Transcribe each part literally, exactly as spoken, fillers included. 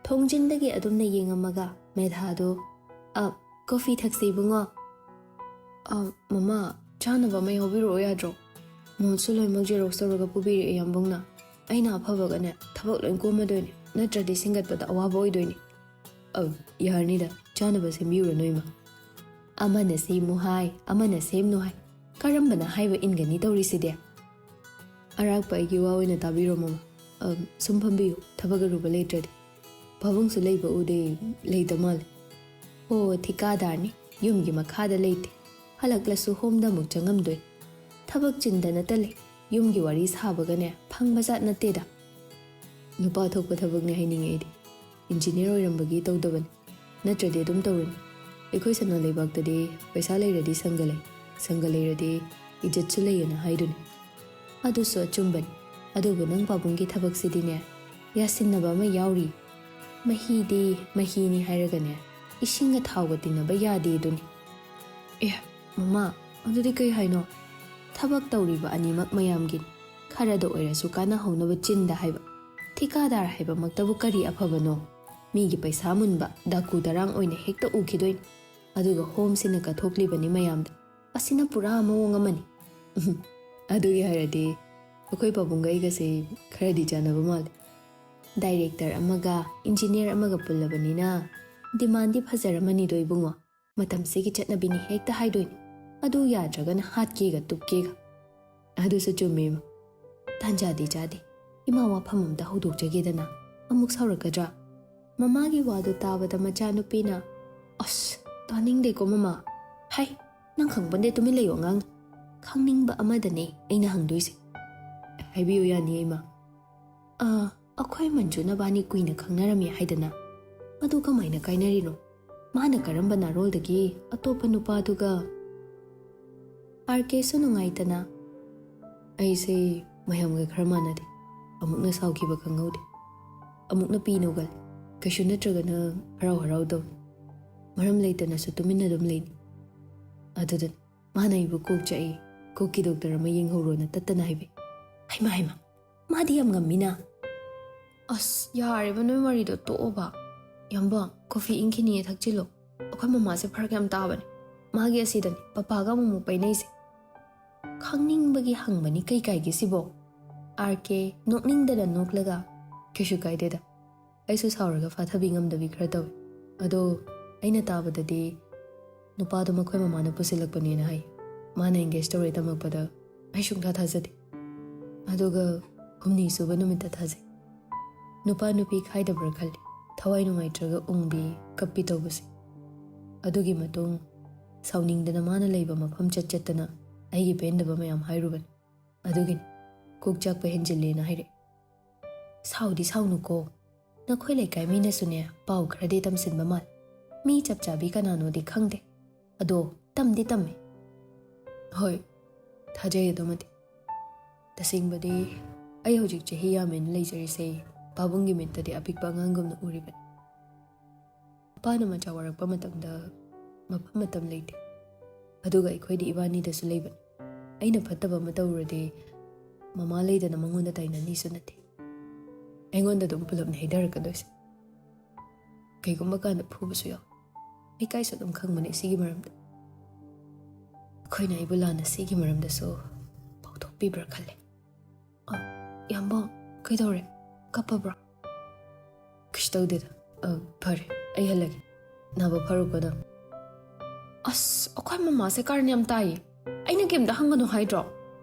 ꯊꯣꯡꯖꯤꯟꯗꯒꯤ ꯑꯗꯨꯝꯅ ꯌꯦꯡꯉꯝꯃꯒ ꯃꯦꯙꯥꯗꯣ, "ꯑ, ꯀꯣꯐꯤ ꯊꯛꯁꯦ ꯏꯕꯨꯡꯉꯣ꯫ ꯑ, ꯃꯃꯥ, ꯆꯥꯅꯕ ꯑꯃ ꯌꯥꯎꯕꯤꯔꯛꯑꯣ ꯌꯥꯗ꯭ꯔꯣ? ꯅꯣꯠꯁꯨ ꯂꯣꯏꯅꯃꯛ ꯖꯦꯔꯣꯛꯁ ꯇꯧꯔꯒ ꯄꯨꯕꯤꯔꯛꯑꯦ ꯌꯥꯝꯕꯨꯡꯅ꯫ ꯑꯩꯅ ꯑꯐꯕꯒꯅꯦ ꯊꯕꯛ ꯂꯣꯏ ꯀꯣꯝꯃꯗꯣꯏꯅꯦ, ꯅꯠꯇ꯭ꯔꯗꯤ ꯁꯤꯡꯒꯠꯄꯗ ꯑꯋꯥꯕ ꯑꯣꯏꯗꯣꯏꯅꯦ꯫" "ꯑ, ꯌꯥꯔꯅꯤꯗ, ꯆꯥꯅꯕ ꯁꯦꯝꯕꯤꯔꯨꯔꯅꯨ ꯏꯃꯥ꯫ ꯑꯃꯅ ꯁꯦꯝꯃꯨ ꯍꯥꯏ, ꯑꯃꯅ ꯁꯦꯝꯅꯨ ꯍꯥꯏ, ꯀꯔꯝꯕꯅ ꯍꯥꯏꯕ ꯏꯟꯒꯅꯤ ꯇꯧꯔꯤꯁꯤꯗꯤ?" "ꯑꯔꯥꯛꯄ ꯑꯩꯒꯤ ꯋꯥ ꯑꯣꯏꯅ ꯇꯥꯕꯤꯔꯣ ꯃꯃꯥ꯫ ꯑ, ꯁꯨꯝ ꯐꯝꯕꯤꯌꯨ, ꯊꯕꯛ ꯑꯔꯨꯕ ꯂꯩꯇ꯭ꯔꯗꯤ꯫ ꯄꯥꯕꯨꯡꯁꯨ ꯂꯩꯕ ꯎꯗꯦ, ꯂꯩꯇ ꯃꯥꯜꯂꯦ꯫ ꯑꯣ, ꯊꯤꯀꯥꯗꯥꯔꯅꯤ, ꯌꯨꯝꯒꯤ ꯃꯈꯥꯗ ꯂꯩꯇꯦ꯫ ꯍꯜꯂꯛꯂꯁꯨ ꯍꯣꯝꯗ ꯑꯃꯨꯛ ꯆꯪꯉꯝꯗꯣꯏ꯫ ꯊꯕꯛ ꯆꯤꯟꯗꯅꯇ ꯂꯩ, ꯌꯨꯝꯒꯤ ꯋꯥꯔꯤ ꯁꯥꯕꯒꯅꯦ ꯐꯪꯕ ꯖꯥꯠ ꯅꯠꯇꯦꯗ꯫" "ꯅꯨꯄꯥ ꯊꯣꯛꯄ ꯊꯕꯛꯅꯦ ꯍꯥꯏꯅꯤꯡꯉꯦ ꯑꯩꯗꯤ꯫ ꯏꯟꯖꯤꯅꯤꯌꯔ ꯑꯣꯏꯔꯝꯕꯒꯤ ꯇꯧꯗꯕꯅꯤ, ꯅꯠꯇ꯭ꯔꯗꯤ ꯑꯗꯨꯝ ꯇꯧꯔꯅꯤ꯫ ꯑꯩꯈꯣꯏ ꯁꯅꯥ ꯂꯩꯕꯥꯛꯇꯗꯤ ꯄꯩꯁꯥ ꯂꯩꯔꯗꯤ ꯁꯪꯒ ꯂꯩ, ꯁꯪꯒ ꯂꯩꯔꯗꯤ ꯏꯖꯠꯁꯨ ꯂꯩꯌꯦꯅ ꯍꯥꯏꯗꯨꯅꯤ꯫" "ꯑꯗꯨꯁꯨ ꯑꯆꯨꯝꯕꯅꯤ꯫ ꯑꯗꯨꯕꯨ ꯅꯪ ꯄꯥꯕꯨꯡꯒꯤ ꯊꯕꯛꯁꯤꯗꯤꯅꯦ, ꯌꯥꯁꯤꯟꯅꯕ ꯑꯃ ꯌꯥꯎꯔꯤ꯫ ꯃꯍꯤꯗꯤ ꯃꯍꯤꯅꯤ ꯍꯥꯏꯔꯒꯅꯦ, ꯏꯁꯤꯡꯒ ꯊꯥꯎꯒ ꯇꯤꯟꯅꯕ ꯌꯥꯗꯦ ꯑꯗꯨꯅꯤ꯫" "ꯑꯦ, ꯃꯃꯥ, ꯑꯗꯨꯗꯤ ꯀꯩ ꯍꯥꯏꯅꯣ?" "ꯊꯕꯛ ꯇꯧꯔꯤꯕ ꯑꯅꯤꯃꯛ ꯃꯌꯥꯝꯒꯤꯅꯤ꯫ ꯈꯔꯗ ꯑꯣꯏꯔꯁꯨ ꯀꯥꯟꯅꯍꯧꯅꯕ ꯆꯤꯟꯗ ꯍꯥꯏꯕ꯫ ꯊꯤꯀꯥꯗꯥꯔ ꯍꯥꯏꯕꯃꯛꯇꯕꯨ ꯀꯔꯤ ꯑꯐꯕꯅꯣ? ꯃꯤꯒꯤ ꯄꯩꯁꯥ ꯃꯨꯟꯕ ꯗꯥꯀꯨ ꯗꯔꯥꯡ ꯑꯣꯏꯅ ꯍꯦꯛꯇ ꯎꯈꯤꯗꯣꯏꯅꯤ꯫ ꯑꯗꯨꯒ ꯍꯣꯝꯁꯤꯅ ꯀꯠꯊꯣꯛꯂꯤꯕꯅꯤ ꯃꯌꯥꯝꯗ꯫ ꯑꯁꯤꯅ ꯄꯨꯔꯥ ꯃꯑꯣꯡ ꯑꯃꯅꯤ꯫" "ꯑꯗꯨꯒꯤ ꯍꯥꯏꯔꯗꯤ ꯑꯩꯈꯣꯏ ꯄꯥꯕꯨꯡꯒ ꯑꯩꯒꯁꯦ ꯈꯔꯗꯤ ꯆꯥꯟꯅꯕ ꯃꯥꯜꯂꯦ꯫ ꯗꯥꯏꯔꯦꯛꯇꯔ ꯑꯃꯒ ꯏꯟꯖꯤꯅꯤꯌꯔ ꯑꯃꯒ ꯄꯨꯜꯂꯕꯅꯤꯅ ꯗꯤꯃꯥꯟꯗꯤ ꯐꯖꯔꯝꯃꯅꯤꯗꯣ ꯏꯕꯨꯡꯉꯣ꯫ ꯃꯇꯝꯁꯤꯒꯤ ꯆꯠꯅꯕꯤꯅꯤ ꯍꯦꯛꯇ ꯍꯥꯏꯗꯣꯏꯅꯤ꯫ ꯑꯗꯨ ꯌꯥꯗ꯭ꯔꯒꯅ ꯍꯥꯠꯀꯦꯒ ꯇꯨꯞꯀꯦꯒ꯫" "ꯑꯗꯨꯁꯨ ꯆꯨꯝꯃꯦ ꯏꯃꯥ꯫ ꯇꯥꯟꯖꯥꯗꯤ ꯆꯥꯗꯦ꯫ ꯏꯃꯥ ꯋꯥꯐꯝ ꯑꯝꯇ ꯍꯧꯗꯣꯛꯆꯒꯦꯗꯅ꯫ ꯑꯃꯨꯛ ꯁꯥꯎꯔꯛꯀꯗ꯭ꯔꯥ?" ꯃꯃꯥꯒꯤ ꯋꯥꯗꯨ ꯇꯥꯕꯗ ꯃꯆꯥꯅꯨꯄꯤꯅ, "ꯑꯁ, ꯇꯥꯅꯤꯡꯗꯦꯀꯣ ꯃꯃꯥ꯫ ꯍꯥꯏ, ꯅꯪ ꯈꯪꯕꯟꯗꯦ, ꯇꯨꯃꯤꯟ ꯂꯩꯌꯨ ꯑꯉꯥꯡ꯫ ꯈꯪꯅꯤꯡꯕ ꯑꯃꯗꯅꯦ ꯑꯩꯅ ꯍꯪꯗꯣꯏꯁꯦ꯫" "ꯍꯥꯏꯕꯤꯌꯨ ꯌꯥꯅꯤꯌꯦ ꯏꯃꯥ꯫" "ꯑ, ꯑꯩꯈꯣꯏ ꯃꯟꯖꯨ ꯅꯕꯥꯅꯤ ꯀꯨꯏꯅ ꯈꯪꯅꯔꯝꯃꯤ ꯍꯥꯏꯗꯅ꯫ ꯑꯗꯨ ꯀꯃꯥꯏꯅ ꯀꯥꯏꯅꯔꯤꯅꯣ? ꯃꯥꯅ ꯀꯔꯝꯕ ꯅꯥꯔꯣꯜꯗꯒꯤ ꯑꯇꯣꯞꯄ ꯅꯨꯄꯥꯗꯨꯒ?" ꯑꯥꯔ ꯀꯦꯁꯨ ꯅꯨꯡꯉꯥꯏꯇꯅ, "ꯑꯩꯁꯦ ꯃꯌꯥꯝꯒ ꯈꯔ ꯃꯥꯟꯅꯗꯦ꯫ ꯑꯃꯨꯛꯅ ꯁꯥꯎꯈꯤꯕ ꯈꯪꯍꯧꯗꯦ, ꯑꯃꯨꯛꯅ ꯄꯤ ꯅꯧꯒꯜꯂꯤ꯫ ꯀꯩꯁꯨ ꯅꯠꯇ꯭ꯔꯒꯅ ꯍꯔꯥꯎ ꯍꯔꯥꯎ ꯇꯧꯏ꯫ ꯃꯔꯝ ꯂꯩꯇꯅꯁꯨ ꯇꯨꯃꯤꯟꯅ ꯑꯗꯨꯝ ꯂꯩꯅꯤ꯫ ꯑꯗꯨꯗ ꯃꯥꯅ ꯑꯩꯕꯨ ꯀꯣꯛ ꯆꯥꯛꯏ, ꯀꯣꯛꯀꯤ ꯗꯣꯛꯇꯔ ꯑꯃ ꯌꯦꯡꯍꯧꯔꯣꯅ ꯇꯠꯇꯅ ꯍꯥꯏꯕꯤ꯫" "ꯍꯩꯃꯥ, ꯍꯩꯃꯥ, ꯃꯥꯗꯤ ꯌꯥꯝ ꯉꯝꯃꯤꯅ꯫" ꯑꯁ, ꯌꯥꯔꯦꯕ ꯅꯣꯏ ꯋꯥꯔꯤꯗꯣ ꯇꯣꯛꯑꯣꯕ꯫ ꯌꯥꯝꯕꯣ, ꯀꯣꯐꯤ ꯏꯪꯈꯤꯅꯤꯌꯦ, ꯊꯛꯆꯤꯜꯂꯣ꯫ ꯑꯩꯈꯣꯏ ꯃꯃꯥꯁꯦ ꯐꯔꯛ ꯌꯥꯝ ꯇꯥꯕꯅꯦ꯫ ꯃꯥꯒꯤ ꯑꯁꯤꯗꯅꯦ ꯄꯄꯥꯒ ꯑꯃꯨꯛꯃꯨꯛ ꯄꯩꯅꯩꯁꯦ꯫ ꯈꯪꯅꯤꯡꯕꯒꯤ ꯍꯪꯕꯅꯤ, ꯀꯩ ꯀꯥꯏꯒꯦ ꯁꯤꯕꯣ? ꯑꯥꯔ ꯀꯦ ꯅꯣꯛꯅꯤꯡꯗꯅ ꯅꯣꯛꯂꯒ, "ꯀꯩꯁꯨ ꯀꯥꯏꯗꯦꯗ, ꯑꯩꯁꯨ ꯁꯥꯎꯔꯒ ꯐꯥꯊꯕꯤ ꯉꯝꯗꯕꯤ ꯈꯔ ꯇꯧꯏ꯫ ꯑꯗꯣ ꯑꯩꯅ ꯇꯥꯕꯗꯗꯤ ꯅꯨꯄꯥꯗꯣ ꯃꯈꯣꯏ ꯃꯃꯥꯅ ꯄꯨꯁꯤꯜꯂꯛꯄꯅꯦꯅ ꯍꯥꯏ꯫ ꯃꯥꯅ ꯑꯦꯡꯒꯦꯖ ꯇꯧꯔꯦ ꯇꯝꯃꯛꯄꯗ ꯑꯩ ꯁꯨꯡꯊꯥ ꯊꯥꯖꯗꯦ꯫ ꯑꯗꯨꯒ ꯍꯨꯝꯅꯤ ꯁꯨꯕ ꯅꯨꯃꯤꯠꯇ ꯊꯥꯖꯩ꯫ ꯅꯨꯄꯥ ꯅꯨꯄꯤ ꯈꯥꯏꯗꯕ꯭ꯔꯥ ꯈꯜꯂꯤ, ꯊꯋꯥꯏ ꯅꯨꯡꯉꯥꯏꯇ꯭ꯔꯒ ꯎꯪꯕꯤ ꯀꯞꯄꯤ ꯇꯧꯕꯁꯦ꯫ ꯑꯗꯨꯒꯤ ꯃꯇꯨꯡ ꯁꯥꯎꯅꯤꯡꯗꯅ ꯃꯥꯅ ꯂꯩꯕ ꯃꯐꯝ ꯆꯠ ꯆꯠꯇꯅ ꯑꯩꯒꯤ ꯄꯦꯟꯗꯕ ꯃꯌꯥꯝ ꯍꯥꯏꯔꯨꯕꯅꯤ꯫ ꯑꯗꯨꯒꯤꯅꯤ ꯀꯣꯛ ꯆꯥꯛꯄ ꯍꯦꯟꯖꯤꯜꯂꯦꯅ ꯍꯥꯏꯔꯛꯑꯦ꯫ ꯁꯥꯎꯗꯤ ꯁꯥꯎꯅꯨꯀꯣ, ꯅꯈꯣꯏ ꯂꯩꯀꯥꯏ ꯃꯤꯅꯁꯨꯅꯦ ꯄꯥꯎ ꯈꯔꯗꯤ ꯇꯝꯁꯤꯟꯕ ꯃꯥꯜꯂꯦ꯫ ꯃꯤ ꯆꯞ ꯆꯥꯕꯤ ꯀꯅꯥꯅꯣꯗꯤ ꯈꯪꯗꯦ, ꯑꯗꯣ ꯇꯝꯗꯤ ꯇꯝꯃꯦ꯫ ꯍꯣꯏ, ꯊꯥꯖꯩ ꯑꯗꯨꯃꯗꯤ꯫ ꯇꯁꯦꯡꯕꯗꯤ ꯑꯩ ꯍꯧꯖꯤꯛ ꯆꯍꯤ ꯌꯥꯝꯃꯦꯅ ꯂꯩꯖꯔꯤꯁꯦ ꯄꯥꯕꯨꯡꯒꯤ ꯃꯤꯠꯇꯗꯤ ꯑꯄꯤꯛꯄ ꯑꯉꯥꯡꯒꯨꯝꯅ ꯎꯔꯤꯕꯅꯤ꯫ ꯅꯨꯄꯥꯅ ꯃꯆꯥ ꯋꯥꯔꯛꯄ ꯃꯇꯝꯗ ꯃꯐꯝ ꯃꯇꯝ ꯂꯩꯇꯦ꯫ ꯑꯗꯨꯒ ꯑꯩꯈꯣꯏꯗꯤ ꯏꯕꯥꯅꯤꯗꯁꯨ ꯂꯩꯕꯅꯤ꯫ ꯑꯩꯅ ꯐꯠꯇꯕ ꯑꯃ ꯇꯧꯔꯨꯔꯗꯤ ꯃꯃꯥ ꯂꯩꯗꯅ ꯃꯉꯣꯟꯗ ꯇꯥꯏꯅꯅꯤꯁꯨ ꯅꯠꯇꯦ꯫ ꯑꯩꯉꯣꯟꯗ ꯑꯗꯨꯝ ꯄꯨꯂꯞꯅ ꯍꯩꯊꯔꯛꯀꯗꯣꯏꯁꯦ꯫ ꯀꯩꯒꯨꯝꯕ ꯀꯥꯟꯗ ꯐꯨꯕꯁꯨ ꯌꯥꯎꯏ꯫ ꯂꯩꯀꯥꯏꯁꯨ ꯑꯗꯨꯝ ꯈꯪꯕꯅꯦ ꯁꯤꯒꯤ ꯃꯔꯝꯗ꯫ ꯑꯩꯈꯣꯏꯅ ꯑꯩꯕꯨ ꯂꯥꯟꯅ ꯁꯤꯒꯤ ꯃꯔꯝꯗꯁꯨ ꯐꯥꯎꯊꯣꯛꯄꯤꯕ꯭ꯔꯥ ꯈꯜꯂꯦ꯫ ꯑ, ꯌꯥꯝꯕꯣ, ꯀꯩꯗꯧꯔꯦ? ꯀꯞꯄꯕ꯭ꯔꯣ? ꯀꯩꯁꯨ ꯇꯧꯗꯦꯗ꯫ ꯑ, ꯐꯔꯦ, ꯑꯩ ꯍꯜꯂꯒꯦ꯫ ꯅꯥꯕ ꯐꯔꯣꯀꯣ ꯅꯪ꯫ ꯑꯁ, ꯑꯩꯈꯣꯏ ꯃꯃꯥꯁꯦ ꯀꯥꯔꯟ ꯌꯥꯝ ꯇꯥꯏꯌꯦ꯫ ꯑꯩꯅ ꯀꯩꯝꯇ ꯍꯪꯒꯅꯨ ꯍꯥꯏꯗ꯭ꯔꯣ?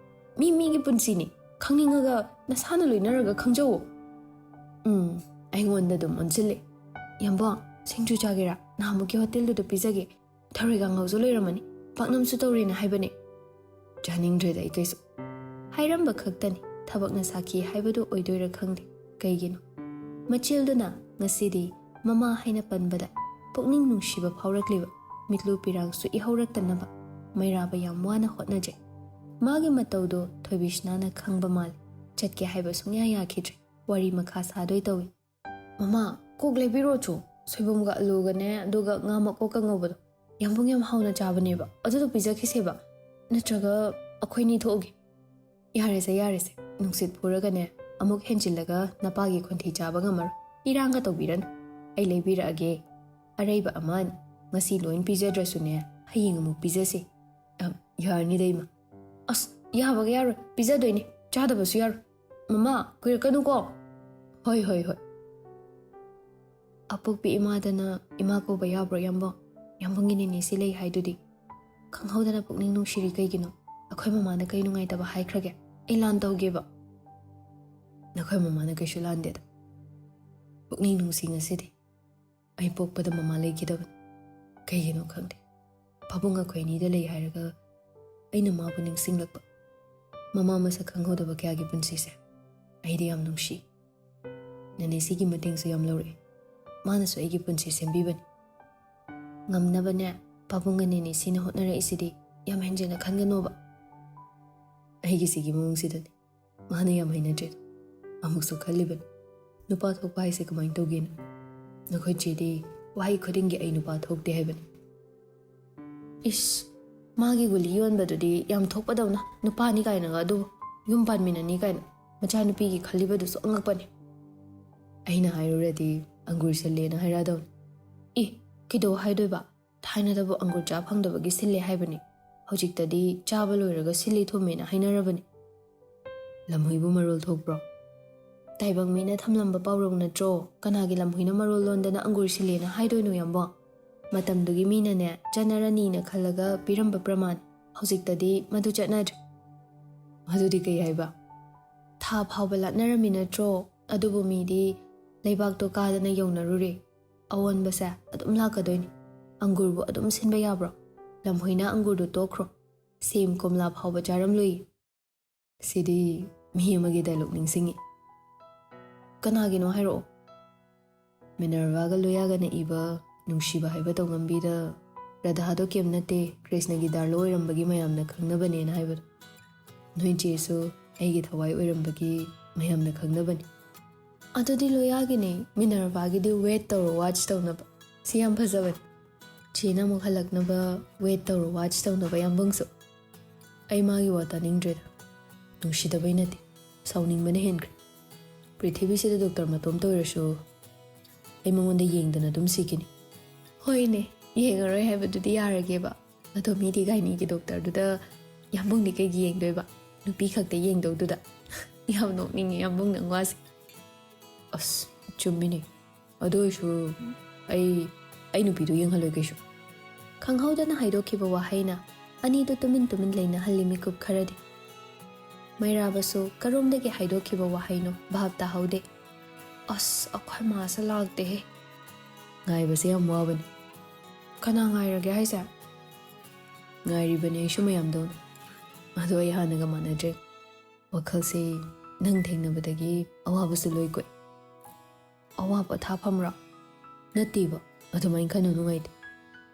ꯃꯤ ꯃꯤꯒꯤ ꯄꯨꯟꯁꯤꯅꯤ꯫ ꯈꯪꯅꯤꯡꯉꯒ ꯅꯁꯥꯅ ꯂꯣꯏꯅꯔꯒ ꯈꯪꯖꯧꯑꯣ꯫ ꯎꯝ, ꯑꯩꯉꯣꯟꯗ ꯑꯗꯨꯝ ꯑꯣꯟꯁꯤꯜꯂꯦ꯫ ꯌꯥꯝꯕꯣ, ꯁꯤꯡꯖꯨ ꯆꯥꯒꯦꯔꯥ? ꯅꯍꯥꯟꯃꯨꯛꯀꯤ ꯍꯣꯇꯦꯜꯗꯨꯗ ꯄꯤꯖꯒꯦ꯫ ꯊꯔꯣꯏ ꯀꯥꯡꯍꯧꯁꯨ ꯂꯩꯔꯝꯃꯅꯤ꯫ ꯄꯥꯛꯅꯝꯁꯨ ꯇꯧꯔꯦꯅ ꯍꯥꯏꯕꯅꯦ꯫ ꯆꯥꯅꯤꯡꯗ꯭ꯔꯦꯗ ꯑꯩ ꯀꯩꯁꯨ꯫ ꯍꯥꯏꯔꯝꯕ ꯈꯛꯇꯅꯤ, ꯊꯕꯛꯅ ꯁꯥꯈꯤ ꯍꯥꯏꯕꯗꯨ ꯑꯣꯏꯗꯣꯏꯔꯥ ꯈꯪꯗꯦ꯫ ꯀꯩꯒꯤꯅꯣ? ꯃꯆꯦꯜꯗꯨꯅ ꯉꯁꯤꯗꯤ ꯃꯃꯥ ꯍꯥꯏꯅ ꯄꯟꯕꯗ ꯄꯨꯛꯅꯤꯡ ꯅꯨꯡꯁꯤꯕ ꯐꯥꯎꯔꯛꯂꯤꯕ꯫ ꯃꯤꯠꯂꯨ ꯄꯤꯔꯥꯡꯁꯨ ꯏꯍꯧꯔꯛꯇꯅꯕ ꯃꯩꯔꯥꯕ ꯌꯥꯝ ꯋꯥꯅ ꯍꯣꯠꯅꯖꯩ꯫ ꯃꯥꯒꯤ ꯃꯇꯧꯗꯣ ꯊꯣꯏꯕꯤꯁꯅꯥꯅ ꯈꯪꯕ ꯃꯥꯜꯂꯦ꯫ ꯆꯠꯀꯦ ꯍꯥꯏꯕ ꯁꯨꯡꯌꯥ ꯌꯥꯈꯤꯗ꯭ꯔꯦ꯫ ꯋꯥꯔꯤ ꯃꯈꯥ ꯁꯥꯗꯣꯏ ꯇꯧꯏ꯫ "ꯃꯃꯥ, ꯀꯣꯛ ꯂꯩꯕꯤꯔꯣ ꯆꯣ, ꯁꯣꯏꯕꯨꯝꯒ ꯑꯂꯨꯒꯅꯦ, ꯑꯗꯨꯒ ꯉꯥ ꯃꯀꯣꯛꯀ ꯉꯧꯕꯗꯣ꯫ ꯌꯥꯝꯕꯨꯡ ꯌꯥꯝ ꯍꯥꯎꯅ ꯆꯥꯕꯅꯦꯕ, ꯑꯗꯨꯗꯣ ꯄꯤꯖꯈꯤꯁꯦꯕ꯫ ꯅꯠꯇ꯭ꯔꯒ ꯑꯩꯈꯣꯏꯅꯤ ꯊꯣꯛꯎꯒꯦ?" "ꯌꯥꯔꯦꯁꯦ, ꯌꯥꯔꯦꯁꯦ, ꯅꯨꯡꯁꯤꯠ ꯐꯨꯔꯒꯅꯦ, ꯑꯃꯨꯛ ꯍꯦꯟꯖꯤꯜꯂꯒ ꯅꯄꯥꯒꯤ ꯈꯣꯟꯊꯤ ꯆꯥꯕ ꯉꯝꯃꯔꯣꯏ꯫ ꯏꯔꯥꯡꯒ ꯇꯧꯕꯤꯔꯅꯨ꯫ ꯑꯩ ꯂꯩꯕꯤꯔꯛꯑꯒꯦ꯫ ꯑꯔꯩꯕ ꯑꯃ ꯑꯅꯤ꯫ ꯉꯁꯤ ꯂꯣꯏ ꯄꯤꯖꯗ꯭ꯔꯁꯨꯅꯦ, ꯍꯌꯦꯡ ꯑꯃꯨꯛ ꯄꯤꯖꯁꯦ꯫ ꯑ, ꯌꯥꯔꯅꯤꯗ, ꯏꯃꯥ꯫ ꯑꯁ, ꯌꯥꯕꯒ ꯌꯥꯔꯣꯏ꯫ ꯄꯤꯖꯗꯣꯏꯅꯦ꯫ ꯆꯥꯗꯕꯁꯨ ꯌꯥꯔꯣꯏ꯫ ꯃꯃꯥ, ꯀꯨꯏꯔꯛꯀꯅꯨꯀꯣ꯫ ꯍꯣꯏ, ꯍꯣꯏ, ꯍꯣꯏ꯫ ꯑꯄꯣꯛꯄꯤ ꯏꯃꯥꯗꯅ ꯏꯃꯥ ꯀꯧꯕ ꯌꯥꯕ꯭ꯔꯣ, ꯌꯥꯝꯕꯨꯡ? ꯌꯥꯝꯕꯨꯡꯒꯤ ꯅꯦꯅꯦꯁꯤ ꯂꯩ ꯍꯥꯏꯗꯨꯗꯤ꯫ ꯈꯪꯍꯧꯗꯅ ꯄꯨꯛꯅꯤꯡ ꯅꯨꯡꯁꯤꯔꯤ ꯀꯩꯒꯤꯅꯣ? ꯑꯩꯈꯣꯏ ꯃꯃꯥꯅ ꯀꯩ ꯅꯨꯡꯉꯥꯏꯇꯕ ꯍꯥꯏꯈ꯭ꯔꯒꯦ? ꯑꯩ ꯂꯥꯟ ꯇꯧꯒꯦꯕ? ꯅꯈꯣꯏ ꯃꯃꯥꯅ ꯀꯩꯁꯨ ꯂꯥꯟꯗꯦꯗ꯫ ꯄꯨꯛꯅꯤꯡ ꯅꯨꯡꯁꯤ ꯉꯁꯤꯗꯤ꯫ ꯑꯩ ꯄꯣꯛꯄꯗ ꯃꯃꯥ ꯂꯩꯈꯤꯗꯕꯅꯤ꯫ ꯀꯩꯒꯤꯅꯣ ꯈꯪꯗꯦ꯫ ꯄꯥꯕꯨꯡ ꯑꯩꯈꯣꯏ ꯑꯅꯤꯗ ꯂꯩ ꯍꯥꯏꯔꯒ ꯑꯩꯅ ꯃꯥꯕꯨ ꯅꯤꯡꯁꯤꯡꯂꯛꯄ꯫ ꯃꯃꯥ ꯃꯁꯛ ꯈꯪꯍꯧꯗꯕ ꯀꯌꯥꯒꯤ ꯄꯨꯟꯁꯤꯁꯦ ꯑꯩꯗꯤ ꯌꯥꯝ ꯅꯨꯡꯁꯤ꯫ ꯅꯦꯅꯦꯁꯤꯒꯤ ꯃꯇꯦꯡꯁꯨ ꯌꯥꯝ ꯂꯧꯔꯛꯏ꯫ ꯃꯥꯅꯁꯨ ꯑꯩꯒꯤ ꯄꯨꯟꯁꯤ ꯁꯦꯝꯕꯤꯕꯅꯤ꯫ ꯉꯝꯅꯕꯅꯦ, ꯄꯥꯕꯨꯡꯒ ꯅꯦꯅꯦꯁꯤꯅ ꯍꯣꯠꯅꯔꯛꯏꯁꯤꯗꯤ ꯌꯥꯝ ꯍꯦꯟꯖꯤꯟꯅ ꯈꯟꯒꯅꯣꯕ꯫ ꯑꯩꯒꯤꯁꯤꯒꯤ ꯃꯑꯣꯡꯁꯤꯗꯅꯤ ꯃꯥꯅ ꯌꯥꯝ ꯍꯩꯅꯗ꯭ꯔꯤꯗꯣ꯫ ꯑꯃꯨꯛꯁꯨ ꯈꯜꯂꯤꯕꯅꯤ, ꯅꯨꯄꯥ ꯊꯣꯛꯄ ꯍꯥꯏꯁꯦ ꯀꯃꯥꯏꯅ ꯇꯧꯒꯦꯅ? ꯅꯈꯣꯏ ꯆꯦꯗꯤ ꯋꯥꯍꯩ ꯈꯨꯗꯤꯡꯒꯤ ꯑꯩ ꯅꯨꯄꯥ ꯊꯣꯛꯇꯦ ꯍꯥꯏꯕꯅꯤ꯫ ꯏꯁ, ꯃꯥꯒꯤ ꯒꯨꯂꯤ ꯌꯣꯟꯕꯗꯨꯗꯤ ꯌꯥꯝ ꯊꯣꯛꯄꯗꯧꯅ, ꯅꯨꯄꯥꯅꯤ ꯀꯥꯏꯅꯒ ꯑꯗꯨꯕꯨ, ꯌꯨꯝ ꯄꯥꯟꯃꯤꯟꯅꯅꯤ ꯀꯥꯏꯅ ꯃꯆꯥꯅꯨꯄꯤꯒꯤ ꯈꯜꯂꯤꯕꯗꯨꯁꯨ ꯑꯉꯛꯄꯅꯤ꯫ ꯑꯩꯅ ꯍꯥꯏꯔꯨꯔꯗꯤ ꯑꯪꯒꯨꯔ ꯁꯤꯜꯂꯦꯅ ꯍꯥꯏꯔꯛꯑꯗꯧꯅꯤ꯫ ꯏ, ꯀꯩꯗꯧ ꯍꯥꯏꯗꯣꯏꯕ? ꯊꯥꯏꯅꯗꯕꯨ ꯑꯪꯒꯨꯔ ꯆꯥ ꯐꯪꯗꯕꯒꯤ ꯁꯤꯜꯂꯦ ꯍꯥꯏꯕꯅꯤ꯫ ꯍꯧꯖꯤꯛꯇꯗꯤ ꯆꯥꯕ ꯂꯣꯏꯔꯒ ꯁꯤꯜꯂꯤ ꯊꯨꯝꯃꯦꯅ ꯍꯥꯏꯅꯔꯕꯅꯤ꯫ ꯂꯝꯍꯨꯏꯕꯨ ꯃꯔꯣꯜ ꯊꯣꯛꯄ꯭ꯔꯣ? ꯇꯥꯏꯕꯪ ꯃꯤꯅ ꯊꯝꯂꯝꯕ ꯄꯥꯎꯔꯧ ꯅꯠꯇ꯭ꯔꯣ? ꯀꯅꯥꯒꯤ ꯂꯝꯍꯨꯏꯅ ꯃꯔꯣꯜ ꯂꯣꯟꯗꯅ ꯑꯪꯒꯨꯔ ꯁꯤꯜꯂꯦꯅ ꯍꯥꯏꯗꯣꯏꯅꯣ, ꯌꯥꯝꯕꯣ? ꯃꯇꯝꯗꯨꯒꯤ ꯃꯤꯅꯅꯦ, ꯆꯠꯅꯔꯅꯤꯅ ꯈꯜꯂꯒ ꯄꯤꯔꯝꯕ ꯄ꯭ꯔꯃꯥꯟ꯫ ꯍꯧꯖꯤꯛꯇꯗꯤ ꯃꯗꯨ ꯆꯠꯅꯗ꯭ꯔꯦ꯫ ꯑꯗꯨꯗꯤ ꯀꯩ ꯍꯥꯏꯕ? ꯊꯥ ꯐꯥꯎꯕ ꯂꯥꯠꯅꯔꯝꯃꯤ ꯅꯠꯇ꯭ꯔꯣ? ꯑꯗꯨꯕꯨ ꯃꯤꯗꯤ ꯂꯩꯕꯥꯛꯇꯣ ꯀꯥꯗꯅ ꯌꯧꯅꯔꯨꯔꯦ꯫ ꯑꯑꯣꯟꯕꯁꯦ ꯑꯗꯨꯝ ꯂꯥꯛꯀꯗꯣꯏꯅꯤ꯫ ꯑꯪꯒꯨꯔꯕꯨ ꯑꯗꯨꯝ ꯁꯤꯟꯕ ꯌꯥꯕ꯭ꯔꯣ? ꯂꯝꯍꯨꯏꯅ ꯑꯪꯒꯨꯔꯗꯨ ꯇꯣꯛꯈ꯭ꯔꯣ꯫ ꯁꯦꯝ ꯀꯣꯝꯂꯥ ꯐꯥꯎꯕ ꯆꯥꯔꯝꯂꯨꯏ꯫ ꯁꯤꯗꯤ ꯃꯤ ꯑꯃꯒꯤ ꯗꯥꯏꯂꯣꯛ ꯅꯤꯡꯁꯤꯡꯉꯤ꯫ ꯀꯅꯥꯒꯤꯅꯣ ꯍꯥꯏꯔꯛꯑꯣ꯫ ꯃꯤꯅꯔꯚꯥꯒ ꯂꯣꯌꯥꯒꯅ ꯏꯕ ꯅꯨꯡꯁꯤꯕ ꯍꯥꯏꯕ ꯇꯧꯉꯝꯕꯤꯗ ꯔꯥꯙꯥꯗꯣ ꯀꯦꯝ ꯅꯠꯇꯦ, ꯀ꯭ꯔꯤꯁꯅꯒꯤ ꯗꯥꯔꯂꯣ ꯑꯣꯏꯔꯝꯕꯒꯤ ꯃꯌꯥꯝꯅ ꯈꯪꯅꯕꯅꯦꯅ ꯍꯥꯏꯕꯗꯣ꯫ ꯅꯣꯏ ꯆꯦꯁꯨ ꯑꯩꯒꯤ ꯊꯋꯥꯏ ꯑꯣꯏꯔꯝꯕꯒꯤ ꯃꯌꯥꯝꯅ ꯈꯪꯅꯕꯅꯤ꯫ ꯑꯗꯨꯗꯤ ꯂꯣꯌꯥꯒꯤꯅꯦ, ꯃꯤꯅꯔꯚꯥꯒꯤꯗꯤ ꯋꯦꯠ ꯇꯧꯔꯣ ꯋꯥꯆ ꯇꯧꯅꯕ꯫ ꯁꯤ ꯌꯥꯝ ꯐꯖꯕꯅꯤ꯫ ꯆꯦꯅ ꯑꯃꯨꯛ ꯍꯜꯂꯛꯅꯕ ꯋꯦꯠ ꯇꯧꯔꯣ ꯋꯥꯆ ꯇꯧꯅꯕ, ꯌꯥꯝꯕꯨꯡꯁꯨ꯫ ꯑꯩ ꯃꯥꯒꯤ ꯋꯥ ꯇꯥꯅꯤꯡꯗ꯭ꯔꯦꯗ꯫ ꯅꯨꯡꯁꯤꯗꯕꯩ ꯅꯠꯇꯦ, ꯁꯥꯎꯅꯤꯡꯕꯅ ꯍꯦꯟꯈ꯭ꯔꯦ꯫ ꯄ꯭ꯔꯤꯊꯤꯕꯤꯁꯤꯗ ꯗꯣꯛꯇꯔ ꯃꯇꯣꯝꯇ ꯑꯣꯏꯔꯁꯨ ꯑꯩ ꯃꯉꯣꯟꯗ ꯌꯦꯡꯗꯅ ꯑꯗꯨꯝ ꯁꯤꯈꯤꯅꯤ꯫ ꯍꯣꯏꯅꯦ, ꯌꯦꯡꯉꯔꯣꯏ ꯍꯥꯏꯕꯗꯨꯗꯤ ꯌꯥꯔꯒꯦꯕ꯫ ꯑꯗꯣ ꯃꯤꯗꯤ ꯒꯥꯏꯅꯤꯒꯤ ꯗꯣꯛꯇꯔꯗꯨꯗ ꯌꯥꯝꯕꯨꯡꯗꯤ ꯀꯩꯒꯤ ꯌꯦꯡꯗꯣꯏꯕ? ꯅꯨꯄꯤ ꯈꯛꯇ ꯌꯦꯡꯗꯧꯗꯨꯗ꯫ ꯌꯥꯝ ꯅꯣꯛꯅꯤꯡꯉꯦ ꯌꯥꯝꯕꯨꯡ ꯅꯪ ꯋꯥꯁꯦ꯫ ꯑꯁ, ꯆꯨꯝꯃꯤꯅꯦ꯫ ꯑꯗꯨ ꯑꯣꯏꯔꯁꯨ ꯑꯩ, ꯑꯩ ꯅꯨꯄꯤꯗꯨ ꯌꯦꯡꯍꯜꯂꯣꯏ ꯀꯩꯁꯨ꯫ ꯈꯪꯍꯧꯗꯅ ꯍꯥꯏꯗꯣꯛꯈꯤꯕ ꯋꯥꯍꯩꯅ ꯑꯅꯤꯗꯨ ꯇꯨꯃꯤꯟ ꯇꯨꯃꯤꯟ ꯂꯩꯅꯍꯜꯂꯤ ꯃꯤꯀꯨꯞ ꯈꯔꯗꯤ꯫ ꯃꯩꯔꯥꯕꯁꯨ ꯀꯔꯣꯝꯗꯒꯤ ꯍꯥꯏꯗꯣꯛꯈꯤꯕ ꯋꯥꯍꯩꯅꯣ ꯚꯥꯞ ꯇꯥꯍꯧꯗꯦ꯫ ꯑꯁ, ꯑꯩꯈꯣꯏ ꯃꯥꯁꯦ ꯂꯥꯛꯇꯦꯍꯦ꯫ ꯉꯥꯏꯕꯁꯦ ꯌꯥꯝ ꯋꯥꯕꯅꯤ꯫ ꯀꯅꯥ ꯉꯥꯏꯔꯒꯦ ꯍꯥꯏꯁꯦ? ꯉꯥꯏꯔꯤꯕꯅꯤ ꯑꯩꯁꯨ ꯃꯌꯥꯝꯗꯧꯅ꯫ ꯑꯗꯣ ꯑꯩ ꯍꯥꯟꯅꯒ ꯃꯥꯟꯅꯗ꯭ꯔꯦ꯫ ꯋꯥꯈꯜꯁꯦ ꯅꯪ ꯊꯦꯡꯅꯕꯗꯒꯤ ꯑꯋꯥꯕꯁꯨ ꯂꯣꯏ ꯀꯣꯛꯑꯦ꯫ ꯑꯋꯥ ꯄꯣꯊꯥꯐꯝꯔꯣ? ꯅꯠꯇꯦꯕ, ꯑꯗꯨꯃꯥꯏꯅ ꯈꯟꯅꯨ, ꯅꯨꯡꯉꯥꯏꯇꯦ꯫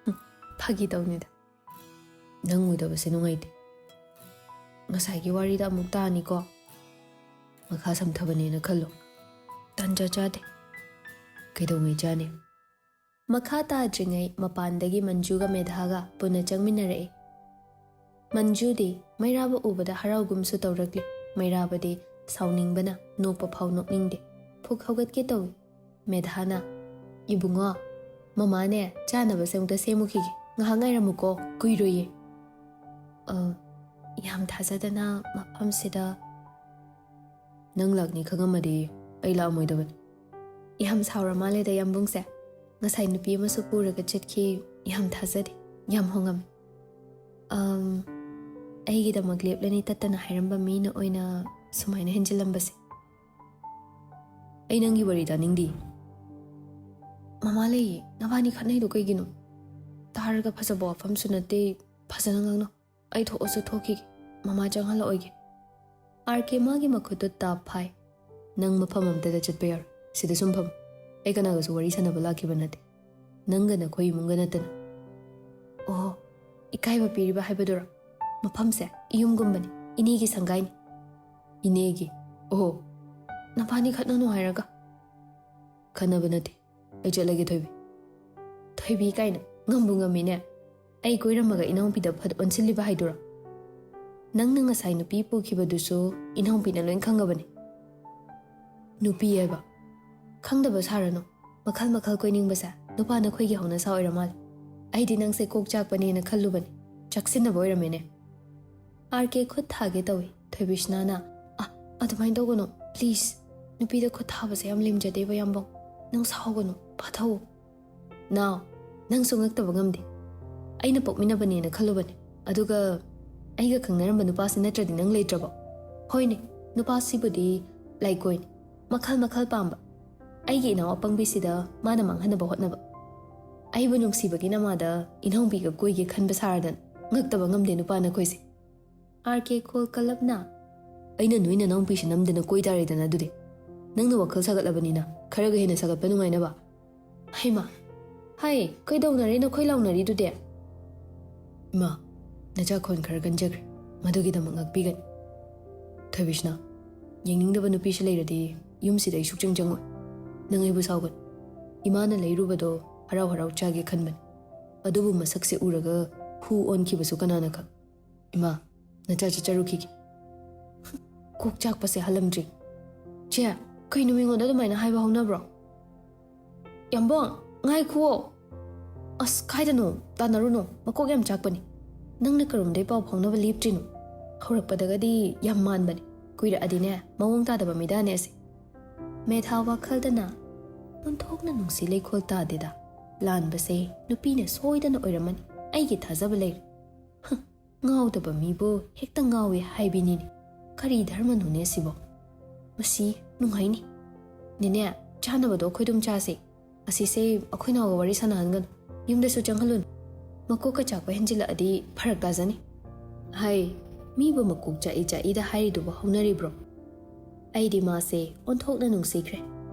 ꯍꯨꯝ, ꯐꯥꯒꯤ ꯇꯧꯅꯤꯗ꯫ ꯅꯪ ꯎꯗꯕꯁꯦ ꯅꯨꯡꯉꯥꯏꯇꯦ꯫ ꯉꯁꯥꯏꯒꯤ ꯋꯥꯔꯤꯗ ꯑꯃꯨꯛ ꯇꯥꯅꯤꯀꯣ꯫ ꯃꯈꯥ ꯁꯝꯊꯕꯅꯦꯅ ꯈꯜꯂꯣ꯫ ꯇꯟꯖꯥ ꯆꯥꯗꯦ꯫ ꯀꯩꯗꯧꯉꯩ ꯆꯥꯅꯤ? ꯃꯈꯥ ꯇꯥꯗ꯭ꯔꯤꯉꯩ ꯃꯄꯥꯟꯗꯒꯤ ꯃꯟꯖꯨꯒ ꯃꯦꯙꯥꯒ ꯄꯨꯟꯅ ꯆꯪꯃꯤꯟꯅꯔꯛꯏ꯫ ꯃꯟꯖꯨꯗꯤ ꯃꯩꯔꯥꯕ ꯎꯕꯗ ꯍꯔꯥꯎꯒꯨꯝꯁꯨ ꯇꯧꯔꯛꯂꯤ꯫ ꯃꯩꯔꯥꯕꯗꯤ ꯁꯥꯎꯅꯤꯡꯕꯅ ꯅꯣꯛꯄ ꯐꯥꯎ ꯅꯣꯛꯅꯤꯡꯗꯦ꯫ ꯐꯨꯛ ꯍꯧꯒꯠꯀꯦ ꯇꯧꯏ꯫ ꯃꯦꯙꯥꯅ, "ꯏꯕꯨꯡꯉꯣ, ꯃꯃꯥꯅꯦ ꯆꯥꯅꯕꯁꯦ ꯑꯃꯨꯛꯇ ꯁꯦꯝꯃꯨꯈꯤꯒꯦ꯫ ꯉꯥꯏꯍꯥꯛ ꯉꯥꯏꯔꯝꯃꯨꯀꯣ, ꯀꯨꯏꯔꯣꯏꯌꯦ꯫" "ꯑ, ꯌꯥꯝ ꯊꯥꯖꯗꯅ ꯃꯐꯝꯁꯤꯗ?" "ꯅꯪ ꯂꯥꯛꯅꯤ ꯈꯪꯉꯝꯃꯗꯤ ꯑꯩ ꯂꯥꯛꯑꯝꯃꯣꯏꯗꯕꯅꯤ꯫" "ꯌꯥꯝ ꯁꯥꯎꯔ ꯃꯥꯜꯂꯦꯗ ꯌꯥꯝꯕꯨꯡꯁꯦ꯫ ꯉꯁꯥꯏ ꯅꯨꯄꯤ ꯑꯃꯁꯨ ꯄꯨꯔꯒ ꯆꯠꯈꯤ, ꯌꯥꯝ ꯊꯥꯖꯗꯦ, ꯌꯥꯝ ꯍꯣꯡꯉꯝꯃꯤ꯫" "ꯑꯝ, ꯑꯩꯒꯤꯗꯃꯛ ꯂꯦꯞꯂꯅꯤ ꯇꯠꯇꯅ ꯍꯥꯏꯔꯝꯕ ꯃꯤꯅ ꯑꯣꯏꯅ ꯁꯨꯃꯥꯏꯅ ꯍꯦꯟꯖꯤꯜꯂꯝꯕꯁꯦ꯫" "ꯑꯩ ꯅꯪꯒꯤ ꯋꯥꯔꯤ ꯇꯥꯅꯤꯡꯗꯦ꯫" "ꯃꯃꯥ ꯂꯩꯌꯦ, ꯅꯕꯥꯅꯤ ꯈꯠꯅꯩꯗꯣ ꯀꯩꯒꯤꯅꯣ? ꯇꯥꯔꯒ ꯐꯖꯕ ꯋꯥꯐꯝꯁꯨ ꯅꯠꯇꯦ, ꯐꯖꯅ ꯉꯥꯡꯅꯧ꯫ ꯑꯩ ꯊꯣꯛꯑꯁꯨ ꯊꯣꯛꯈꯤꯒꯦ, ꯃꯃꯥ ꯆꯪꯍꯜꯂꯛꯑꯣꯏꯒꯦ꯫" ꯑꯥꯔ ꯀꯦ ꯃꯥꯒꯤ ꯃꯈꯨꯠꯇꯨ ꯇꯥꯞ ꯐꯥꯏ꯫ "ꯅꯪ ꯃꯐꯝ ꯑꯝꯇꯗ ꯆꯠꯄ ꯌꯥꯔꯣꯏ, ꯁꯤꯗ ꯁꯨꯝ ꯐꯝꯃꯨ꯫ ꯑꯩ ꯀꯅꯥꯒꯁꯨ ꯋꯥꯔꯤ ꯁꯥꯟꯅꯕ ꯂꯥꯛꯈꯤꯕ ꯅꯠꯇꯦ, ꯅꯪꯒ ꯅꯈꯣꯏ ꯏꯃꯨꯡꯒ ꯅꯠꯇꯅ꯫" "ꯑꯣꯍꯣ, ꯏꯀꯥꯏꯕ ꯄꯤꯔꯤꯕ ꯍꯥꯏꯕꯗꯨꯔꯣ? ꯃꯐꯝꯁꯦ ꯏꯌꯨꯝꯒꯨꯝꯕꯅꯤ, ꯏꯅꯦꯒꯤ ꯁꯪꯒꯥꯏꯅꯤ꯫" "ꯏꯅꯦꯒꯤ? ꯑꯣꯍꯣ, ꯅꯕꯥꯅꯤ ꯈꯠꯅꯅꯨ ꯍꯥꯏꯔꯒ?" "ꯈꯠꯅꯕ ꯅꯠꯇꯦ, ꯑꯩ ꯆꯠꯂꯒꯦ ꯊꯣꯏꯕꯤ꯫" "ꯊꯣꯏꯕꯤ ꯀꯥꯏꯅ, ꯉꯝꯕꯨ ꯉꯝꯃꯤꯅꯦ꯫ ꯑꯩ ꯀꯣꯏꯔꯝꯃꯒ ꯏꯅꯥꯎꯄꯤꯗ ꯐꯠ ꯑꯣꯟꯁꯤꯜꯂꯤꯕ ꯍꯥꯏꯗꯨꯔꯣ? ꯅꯪꯅ ꯉꯁꯥꯏ ꯅꯨꯄꯤ ꯄꯨꯈꯤꯕꯗꯨꯁꯨ ꯏꯅꯥꯎꯄꯤꯅ ꯂꯣꯏ ꯈꯪꯉꯕꯅꯦ꯫" ꯅꯨꯄꯤ ꯍꯥꯏꯕ? ꯈꯪꯗꯕ ꯁꯥꯔꯅꯨ꯫ ꯃꯈꯜ ꯃꯈꯜ ꯀꯣꯏꯅꯤꯡꯕꯁꯦ ꯅꯨꯄꯥ ꯅꯈꯣꯏꯒꯤ ꯍꯧꯅꯁꯥ ꯑꯣꯏꯔ ꯃꯥꯜꯂꯦ꯫ ꯑꯩꯗꯤ ꯅꯪꯁꯦ ꯀꯣꯛ ꯆꯥꯛꯄꯅꯦꯅ ꯈꯜꯂꯨꯕꯅꯦ꯫ ꯆꯥꯛꯁꯤꯟꯅꯕ ꯑꯣꯏꯔꯝꯃꯦꯅꯦ꯫ ꯑꯥꯔ ꯀꯦ ꯈꯨꯠ ꯊꯥꯒꯦ ꯇꯧꯏ꯫ ꯊꯣꯏꯕꯤꯁꯅꯥꯅ, "ꯑ, ꯑꯗꯨꯃꯥꯏꯅ ꯇꯧꯒꯅꯨ, please꯫ ꯅꯨꯄꯤꯗ ꯈꯨꯠ ꯊꯥꯕꯁꯦ ꯌꯥꯝ ꯂꯦꯝꯖꯗꯦꯕ, ꯌꯥꯝꯕꯧ꯫ ꯅꯪ ꯁꯥꯎꯒꯅꯨ, ꯐꯥꯊꯧ꯫" "ꯅꯥꯎ, ꯅꯪꯁꯨ ꯉꯛꯇꯕ ꯉꯝꯗꯦ꯫ ꯑꯩꯅ ꯄꯣꯛꯃꯤꯟꯅꯕꯅꯦꯅ ꯈꯜꯂꯨꯕꯅꯦ꯫ ꯑꯗꯨꯒ ꯑꯩꯒ ꯈꯪꯅꯔꯝꯕ ꯅꯨꯄꯥꯁꯤ ꯅꯠꯇ꯭ꯔꯗꯤ ꯅꯪ ꯂꯩꯇ꯭ꯔꯕꯣ?" "ꯍꯣꯏꯅꯦ, ꯅꯨꯄꯥꯁꯤꯕꯨꯗꯤ ꯂꯥꯏꯀꯣꯏꯅꯤ꯫ ꯃꯈꯜ ꯃꯈꯜ ꯄꯥꯝꯕ꯫ ꯑꯩꯒꯤ ꯏꯅꯥꯎ ꯑꯄꯪꯕꯤꯁꯤꯗ ꯃꯥꯅ ꯃꯥꯡꯍꯟꯅꯕ ꯍꯣꯠꯅꯕ꯫ ꯑꯩꯕꯨ ꯅꯨꯡꯁꯤꯕꯒꯤ ꯅꯃꯥꯗ ꯏꯅꯥꯎꯕꯤꯒ ꯀꯣꯏꯒꯦ ꯈꯟꯕ ꯁꯥꯔꯗꯅ꯫ ꯉꯛꯇꯕ ꯉꯝꯗꯦ ꯅꯨꯄꯥ ꯅꯈꯣꯏꯁꯦ꯫" ꯑꯥꯔ ꯀꯦ ꯈꯣꯜ ꯀꯜꯂꯞꯅ, "ꯑꯩꯅ ꯅꯣꯏ ꯅꯅꯥꯎꯄꯤꯁꯦ ꯅꯝꯗꯅ ꯀꯣꯏ ꯇꯥꯔꯦꯗꯅ ꯑꯗꯨꯗꯤ꯫ ꯅꯪꯅ ꯋꯥꯈꯜ ꯁꯥꯒꯠꯂꯕꯅꯤꯅ ꯈꯔꯒ ꯍꯦꯟꯅ ꯁꯥꯒꯠꯄ ꯅꯨꯡꯉꯥꯏꯅꯕ꯫" "ꯍꯩꯃꯥ, ꯍꯥꯏ, ꯀꯩꯗꯧꯅꯔꯦ ꯅꯈꯣꯏ ꯂꯥꯎꯅꯔꯤꯗꯨꯗꯤ?" "ꯏꯃꯥ, ꯅꯆꯥ ꯈꯣꯟ ꯈꯔ ꯀꯟꯖꯈ꯭ꯔꯦ, ꯃꯗꯨꯒꯤꯗꯃꯛ ꯉꯥꯛꯄꯤꯒꯅꯤ꯫ ꯊꯣꯏꯕꯤꯁꯅꯥ, ꯌꯦꯡꯅꯤꯡꯗꯕ ꯅꯨꯄꯤꯁꯨ ꯂꯩꯔꯗꯤ ꯌꯨꯝꯁꯤꯗ ꯑꯩ ꯁꯨꯛꯆꯪ ꯆꯪꯉꯣꯏ꯫ ꯅꯪ ꯑꯩꯕꯨ ꯁꯥꯎꯒꯅꯨ꯫ ꯏꯃꯥꯅ ꯂꯩꯔꯨꯕꯗꯣ ꯍꯔꯥꯎ ꯍꯔꯥꯎ ꯆꯥꯒꯦ ꯈꯟꯕꯅꯤ꯫ ꯑꯗꯨꯕꯨ ꯃꯁꯛꯁꯦ ꯎꯔꯒ ꯍꯨ ꯑꯣꯟꯈꯤꯕꯁꯨ ꯀꯅꯥꯅ ꯈꯪ꯫ ꯏꯃꯥ, ꯅꯆꯥ ꯆꯠꯆꯔꯨꯈꯤꯒꯦ꯫" ꯀꯣꯛ ꯆꯥꯛꯄꯁꯦ ꯍꯜꯂꯝꯗ꯭ꯔꯤ꯫ "ꯆꯦ, ꯀꯩꯅꯣ ꯃꯤꯉꯣꯟꯗ ꯑꯗꯨꯃꯥꯏꯅ ꯍꯥꯏꯕ ꯍꯧꯅꯕ꯭ꯔꯣ?" "ꯌꯥꯝꯕꯣꯡ, ꯉꯥꯏꯈꯨꯑꯣ꯫" "ꯑꯁ, ꯀꯥꯏꯗꯅꯣ? ꯇꯥꯟꯅꯔꯨꯅꯨ, ꯃꯀꯣꯛ ꯌꯥꯝ ꯆꯥꯛꯄꯅꯤ꯫ ꯅꯪꯅ ꯀꯔꯣꯝꯗꯩ ꯄꯥꯎ ꯐꯥꯎꯅꯕ ꯂꯦꯞꯇ꯭ꯔꯤꯅꯣ? ꯍꯧꯔꯛꯄꯗꯒꯗꯤ ꯌꯥꯝ ꯃꯥꯟꯕꯅꯤ, ꯀꯨꯏꯔꯛꯑꯗꯤꯅꯦ ꯃꯑꯣꯡ ꯇꯥꯗꯕ ꯃꯤꯗꯥꯅꯦ ꯑꯁꯤ꯫" ꯃꯦꯙꯥ ꯋꯥꯈꯜꯗꯅ, "ꯑꯣꯟꯊꯣꯛꯅ ꯅꯨꯡꯁꯤ ꯂꯩꯈꯣꯜ ꯇꯥꯗꯦꯗ꯫ ꯂꯥꯟꯕꯁꯦ ꯅꯨꯄꯤꯅ ꯁꯣꯏꯗꯅ ꯑꯣꯏꯔꯝꯃꯅꯤ, ꯑꯩꯒꯤ ꯊꯥꯖꯕ ꯂꯩꯔꯦ꯫ ꯍ, ꯉꯥꯎꯗꯕ ꯃꯤꯕꯨ ꯍꯦꯛꯇ ꯉꯥꯎꯏ ꯍꯥꯏꯕꯤꯅꯤꯅꯦ꯫ ꯀꯔꯤ ꯙꯔꯃꯅꯣꯅꯦ ꯁꯤꯕꯣ? ꯃꯁꯤ ꯅꯨꯡꯉꯥꯏꯅꯤ꯫ ꯅꯦꯅꯦ, ꯆꯥꯅꯕꯗꯣ ꯑꯩꯈꯣꯏ ꯑꯗꯨꯝ ꯆꯥꯁꯦ꯫ ꯑꯁꯤꯁꯦ ꯑꯩꯈꯣꯏ ꯅꯥꯎꯒ ꯋꯥꯔꯤ ꯁꯥꯟꯅꯍꯟꯒꯅꯨ꯫ ꯌꯨꯝꯗꯁꯨ ꯆꯪꯍꯜꯂꯨꯅꯨ꯫ ꯃꯀꯣꯛꯀ ꯆꯥꯛꯄ ꯍꯦꯟꯖꯤꯜꯂꯛꯑꯗꯤ ꯐꯔꯛ ꯇꯥꯖꯅꯤ꯫" "ꯍꯥꯏ, ꯃꯤꯕꯨ ꯃꯀꯣꯛ ꯆꯥꯛꯏ ꯆꯥꯛꯏꯗ ꯍꯥꯏꯔꯤꯗꯨꯕꯨ ꯍꯧꯅꯔꯤꯕ꯭ꯔꯣ? ꯑꯩꯗꯤ ꯃꯥꯁꯦ ꯑꯣꯟꯊꯣꯛꯅ ꯅꯨꯡꯁꯤꯈ꯭ꯔꯦ꯫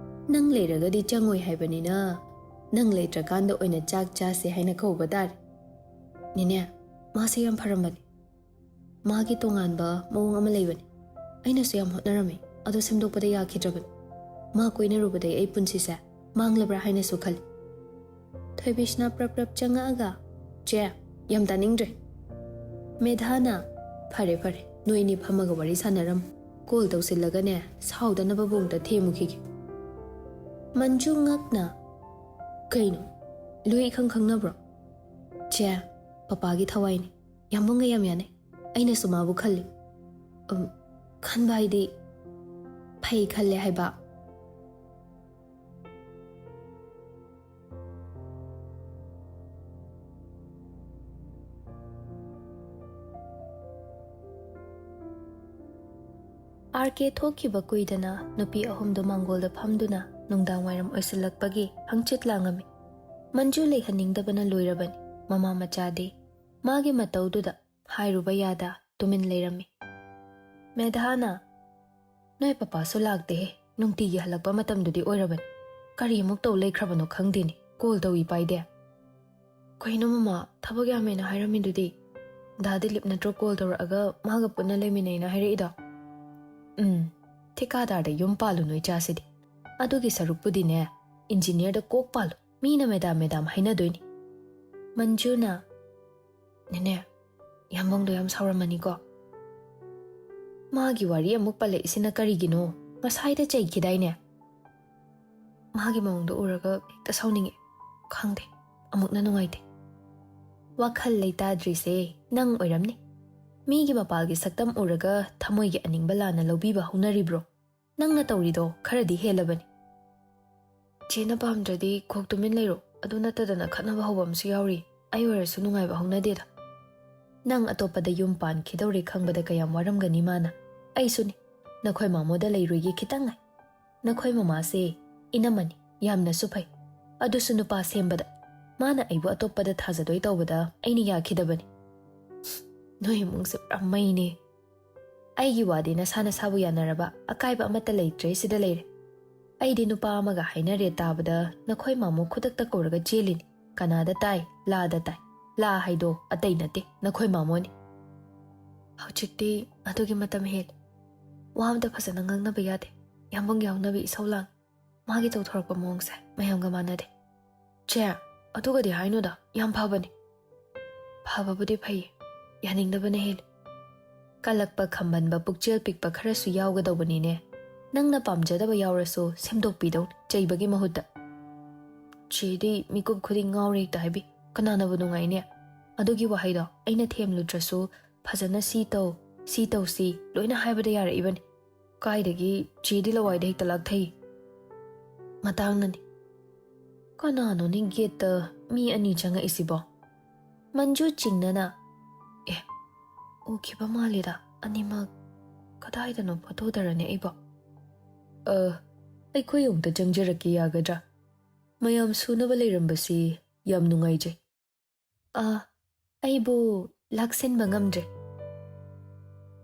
ꯅꯪ ꯂꯩꯔꯒꯗꯤ ꯆꯪꯉꯣꯏ ꯍꯥꯏꯕꯅꯤꯅ, ꯅꯪ ꯂꯩꯇ꯭ꯔꯀꯥꯟꯗ ꯑꯣꯏꯅ ꯆꯥꯛ ꯆꯥꯁꯦ ꯍꯥꯏꯅ ꯀꯧꯕ ꯇꯥꯔꯦ꯫ ꯅꯦꯅꯦ, ꯃꯥꯁꯦ ꯌꯥꯝ ꯐꯔꯝꯕꯅꯤ꯫ ꯃꯥꯒꯤ ꯇꯣꯉꯥꯟꯕ ꯃꯑꯣꯡ ꯑꯃ ꯂꯩꯕꯅꯤ꯫ ꯑꯩꯅꯁꯨ ꯌꯥꯝ ꯍꯣꯠꯅꯔꯝꯃꯤ, ꯑꯗꯣ ꯁꯦꯝꯗꯣꯛꯄꯗ ꯌꯥꯈꯤꯗ꯭ꯔꯕꯅꯤ꯫ ꯃꯥ ꯀꯣꯏꯅꯔꯨꯕꯗꯩ ꯑꯩ ꯄꯨꯟꯁꯤꯁꯦ ꯃꯥꯡꯂꯕ꯭ꯔꯥ ꯍꯥꯏꯅꯁꯨ ꯈꯜꯂꯤ꯫" ꯊꯣꯏꯕꯤꯁꯅ ꯄ꯭ꯔꯞ ꯄ꯭ꯔꯞ ꯆꯪꯉꯛꯑꯒ, "ꯆꯦ, ꯌꯥꯝ ꯇꯥꯅꯤꯡꯗ꯭ꯔꯦ꯫" ꯃꯦꯙꯥꯅ, "ꯐꯔꯦ ꯐꯔꯦ, ꯅꯣꯏ ꯑꯅꯤ ꯐꯝꯃꯒ ꯋꯥꯔꯤ ꯁꯥꯟꯅꯔꯝꯃꯨ꯫ ꯀꯣꯜ ꯇꯧꯁꯤꯜꯂꯒꯅꯦ, ꯁꯥꯎꯗꯅꯕꯕꯨ ꯑꯝꯇ ꯊꯦꯝꯃꯨꯈꯤꯒꯦ꯫ ꯃꯟꯖꯨ ꯉꯛꯅ, "ꯀꯩꯅꯣ? ꯂꯨꯏ ꯏꯈꯪ ꯈꯪꯅꯕ꯭ꯔꯣ?" "ꯆꯦ, ꯄꯄꯥꯒꯤ ꯊꯋꯥꯏꯅꯦ꯫ ꯌꯥꯝꯕꯨꯡꯒ ꯌꯥꯝ ꯌꯥꯅꯩ꯫ ꯑꯩꯅꯁꯨ ꯃꯥꯕꯨ ꯈꯜꯂꯤ꯫ ꯎꯝ, ꯈꯟꯕ ꯍꯥꯏꯗꯤ ꯐꯩ ꯈꯜꯂꯦ ꯍꯥꯏꯕ꯫" ꯑꯥꯔ ꯀꯦ ꯊꯣꯛꯈꯤꯕ ꯀꯨꯏꯗꯅ ꯅꯨꯄꯤ ꯑꯍꯨꯝꯗꯨ ꯃꯥꯡꯒꯣꯜꯗ ꯐꯝꯗꯨꯅ ꯅꯨꯡꯗꯥꯡ ꯋꯥꯏꯔꯝ ꯑꯣꯏꯁꯤꯜꯂꯛꯄꯒꯤ ꯍꯪꯆꯤꯠ ꯂꯥꯡꯉꯝꯃꯤ꯫ ꯃꯟꯖꯨ ꯂꯩꯍꯟꯅꯤꯡꯗꯕꯅ ꯂꯣꯏꯔꯕꯅꯤ꯫ ꯃꯃꯥ ꯃꯆꯥꯗꯤ ꯃꯥꯒꯤ ꯃꯇꯧꯗꯨꯗ ꯍꯥꯏꯔꯨꯕ ꯌꯥꯗ ꯇꯨꯃꯤꯟ ꯂꯩꯔꯝꯃꯤ꯫ ꯃꯦꯙꯥꯅ, "ꯅꯣꯏ ꯄꯄꯥꯁꯨ ꯂꯥꯛꯇꯦꯍꯦ, ꯅꯨꯡꯇꯤꯒꯤ ꯍꯜꯂꯛꯄ ꯃꯇꯝꯗꯨꯗꯤ ꯑꯣꯏꯔꯕꯅꯤ꯫ ꯀꯔꯤ ꯑꯃꯨꯛ ꯇꯧ ꯂꯩꯈ꯭ꯔꯕꯅꯣ ꯈꯪꯗꯦꯅꯦ, ꯀꯣꯜ ꯇꯧꯏ ꯄꯥꯏꯗꯦ꯫" "ꯀꯩꯅꯣ ꯃꯃꯥ, ꯊꯕꯛ ꯌꯥꯝꯃꯦꯅ ꯍꯥꯏꯔꯝꯃꯤꯗꯨꯗꯤ? ꯗꯥ ꯗꯤꯂꯤꯞ ꯅꯠꯇ꯭ꯔꯣ ꯀꯣꯜ ꯇꯧꯔꯛꯑꯒ ꯃꯥꯒ ꯄꯨꯟꯅ ꯂꯩꯃꯤꯟꯅꯩꯅ ꯍꯥꯏꯔꯛꯏꯗꯣ?" "ꯎꯝ, ꯊꯤꯀꯥꯗꯥꯔꯗ ꯌꯨꯝ ꯄꯥꯜꯂꯨ ꯅꯣꯏ ꯆꯥꯁꯤꯗꯤ꯫ ꯑꯗꯨꯒꯤ ꯁꯔꯨꯛꯄꯨꯗꯤꯅꯦ, ꯏꯟꯖꯤꯅꯤꯌꯔꯗ ꯀꯣꯛ ꯄꯥꯜꯂꯨ꯫ ꯃꯤꯅ ꯃꯦꯗꯥꯝ ꯃꯦꯗꯥꯝ ꯍꯥꯏꯅꯗꯣꯏꯅꯤ꯫" ꯃꯟꯖꯨꯅ, "ꯅꯦꯅꯦ, ꯌꯥꯝꯕꯨꯡꯗꯣ ꯌꯥꯝ ꯁꯥꯎꯔꯝꯃꯅꯤꯀꯣ꯫ ꯃꯥꯒꯤ ꯋꯥꯔꯤ ꯑꯃꯨꯛ ꯄꯜꯂꯛꯏꯁꯤꯅ ꯀꯔꯤꯒꯤꯅꯣ? ꯉꯁꯥꯏꯗ ꯆꯩꯈꯤꯗꯥꯏꯅꯦ?" ꯃꯥꯒꯤ ꯃꯑꯣꯡꯗꯣ ꯎꯔꯒ ꯍꯦꯛꯇ ꯁꯥꯎꯅꯤꯡꯉꯦ꯫ ꯈꯪꯗꯦ, ꯑꯃꯨꯛꯅ ꯅꯨꯡꯉꯥꯏꯇꯦ꯫ ꯋꯥꯈꯜ ꯂꯩꯇꯥꯗ꯭ꯔꯤꯁꯦ ꯅꯪ ꯑꯣꯏꯔꯝꯅꯤ꯫ ꯃꯤꯒꯤ ꯃꯄꯥꯜꯒꯤ ꯁꯛꯇꯝ ꯎꯔꯒ ꯊꯃꯣꯏꯒꯤ ꯑꯅꯤꯡꯕ ꯂꯥꯟꯅ ꯂꯧꯕꯤꯕ ꯍꯧꯅꯔꯤꯕ꯭ꯔꯣ? ꯅꯪꯅ ꯇꯧꯔꯤꯗꯣ ꯈꯔꯗꯤ ꯍꯦꯜꯂꯕꯅꯤ꯫ ꯆꯦꯅ ꯄꯥꯝꯗ꯭ꯔꯗꯤ ꯀꯣꯛ ꯇꯨꯃꯤꯟ ꯂꯩꯔꯣ꯫ ꯑꯗꯨ ꯅꯠꯇꯗꯅ ꯈꯠꯅꯕ ꯍꯧꯕ ꯑꯃꯁꯨ ꯌꯥꯎꯔꯤ꯫ ꯑꯩ ꯑꯣꯏꯔꯁꯨ ꯅꯨꯡꯉꯥꯏꯕ ꯍꯧꯅꯗꯦꯗ꯫ ꯅꯪ ꯑꯇꯣꯞꯄꯗ ꯌꯨꯝ ꯄꯥꯟꯈꯤꯗꯧꯔꯦ ꯈꯪꯕꯗ ꯀꯌꯥꯝ ꯋꯥꯔꯝꯒꯅꯤ ꯃꯥꯅ꯫ ꯑꯩꯁꯨꯅꯤ꯫ ꯅꯈꯣꯏ ꯃꯥꯃꯣꯗ ꯂꯩꯔꯣꯏꯒꯦ ꯈꯤꯇꯪ ꯉꯥꯏ꯫ ꯅꯈꯣꯏ ꯃꯃꯥꯁꯦ ꯏꯅꯝꯃꯅꯤ, ꯌꯥꯝꯅꯁꯨ ꯐꯩ꯫ ꯑꯗꯨꯁꯨ ꯅꯨꯄꯥ ꯁꯦꯝꯕꯗ꯫ ꯃꯥꯅ ꯑꯩꯕꯨ ꯑꯇꯣꯞꯄꯗ ꯊꯥꯖꯗꯣꯏ ꯇꯧꯕꯗ ꯑꯩꯅ ꯌꯥꯈꯤꯗꯕꯅꯤ꯫ ꯅꯣꯏ ꯏꯃꯨꯡꯁꯦ ꯄꯨꯔꯥ ꯃꯩꯅꯦ꯫ ꯑꯩꯒꯤ ꯋꯥꯗꯤ ꯅꯁꯥ ꯅꯁꯥꯕꯨ ꯌꯥꯅꯔꯕ, ꯑꯀꯥꯏꯕ ꯑꯃꯠꯇ ꯂꯩꯇ꯭ꯔꯦ, ꯁꯤꯗ ꯂꯩꯔꯦ꯫ ꯑꯩꯗꯤ ꯅꯨꯄꯥ ꯑꯃꯒ ꯍꯥꯏꯅꯔꯦ ꯇꯥꯕꯗ ꯅꯈꯣꯏ ꯃꯥꯃꯣ ꯈꯨꯗꯛꯇ ꯀꯧꯔꯒ ꯆꯦꯜꯂꯤꯅꯤ꯫ ꯀꯅꯥꯗ ꯇꯥꯏ? ꯂꯥꯗ ꯇꯥꯏ꯫ ꯂꯥ ꯍꯥꯏꯗꯣ ꯑꯇꯩ ꯅꯠꯇꯦ, ꯅꯈꯣꯏ ꯃꯥꯃꯣꯅꯤ꯫ ꯍꯧꯖꯤꯛꯇꯤ ꯑꯗꯨꯒꯤ ꯃꯇꯝ ꯍꯦꯜꯂꯦ꯫ ꯋꯥ ꯑꯝꯇ ꯐꯖꯅ ꯉꯥꯡꯅꯕ ꯌꯥꯗꯦ꯫ ꯌꯥꯝꯕꯨꯡꯒꯤ ꯍꯧꯅꯕꯤ ꯏꯁꯧ ꯂꯥꯡ꯫ ꯃꯥꯒꯤ ꯇꯧꯊꯣꯔꯛꯄ ꯃꯑꯣꯡꯁꯦ ꯃꯌꯥꯝꯒ ꯃꯥꯟꯅꯗꯦ꯫ ꯆꯦ, ꯑꯗꯨꯒꯗꯤ ꯍꯥꯏꯅꯨꯗ, ꯌꯥꯝ ꯐꯕꯅꯦ꯫ ꯐꯕꯕꯨꯗꯤ ꯐꯩꯌꯦ, ꯌꯥꯅꯤꯡꯗꯕꯅ ꯍꯦꯜꯂꯦ꯫ ꯀꯜꯂꯛꯄ ꯈꯝꯕꯟꯕ ꯄꯨꯛꯆꯦꯜ ꯄꯤꯛꯄ ꯈꯔꯁꯨ ꯌꯥꯎꯒꯗꯧꯕꯅꯤꯅꯦ꯫ ꯅꯪꯅ ꯄꯥꯝꯖꯗꯕ ꯌꯥꯎꯔꯁꯨ ꯁꯦꯝꯗꯣꯛꯄꯤꯗꯧꯅꯤ ꯆꯩꯕꯒꯤ ꯃꯍꯨꯠꯇ꯫ ꯆꯦꯗꯤ ꯃꯤꯀꯨꯞ ꯈꯨꯗꯤꯡ ꯉꯥꯎꯔꯦ ꯍꯦꯛꯇ ꯍꯥꯏꯕꯤ꯫ ꯀꯅꯥꯅꯕꯨ ꯅꯨꯡꯉꯥꯏꯅꯦ? ꯑꯗꯨꯒꯤ ꯋꯥꯍꯩꯗꯣ ꯑꯩꯅ ꯊꯦꯝꯂꯨꯗ꯭ꯔꯁꯨ ꯐꯖꯅ ꯁꯤ ꯇꯧ, ꯁꯤ ꯇꯧꯁꯤ ꯂꯣꯏꯅ ꯍꯥꯏꯕꯗ ꯌꯥꯔꯛꯏꯕꯅꯤ꯫ ꯀꯥꯏꯗꯒꯤ ꯆꯦꯗꯤ ꯂꯋꯥꯏꯗ ꯍꯦꯛꯇ ꯂꯥꯛꯊꯩ꯫ ꯃꯇꯥꯡꯅꯅꯤ꯫ ꯀꯅꯥꯅꯣꯅꯦ ꯒꯦꯠꯇ ꯃꯤ ꯑꯅꯤ ꯆꯪꯉꯛꯏꯁꯤꯕꯣ? ꯃꯟꯖꯨ ꯆꯤꯡꯅꯅ, "ꯑꯦ, ꯎꯈꯤꯕ ꯃꯥꯜꯂꯦꯗ ꯑꯅꯤꯃꯛ꯫ ꯀꯗꯥꯏꯗꯅꯣ ꯐꯣꯇꯣꯗꯔꯅꯦ ꯑꯩꯕꯣ?" "ꯑ, ꯑꯩꯈꯣꯏ ꯑꯃꯨꯛꯇ ꯆꯪꯖꯔꯛꯀꯦ ꯌꯥꯒꯗ꯭ꯔꯥ? ꯃꯌꯥꯝ ꯁꯨꯅꯕ ꯂꯩꯔꯝꯕꯁꯤ ꯌꯥꯝ ꯅꯨꯡꯉꯥꯏꯖꯩ꯫" "ꯑ, ꯑꯩꯕꯨ ꯂꯥꯛꯁꯤꯟꯕ ꯉꯝꯗ꯭ꯔꯦ꯫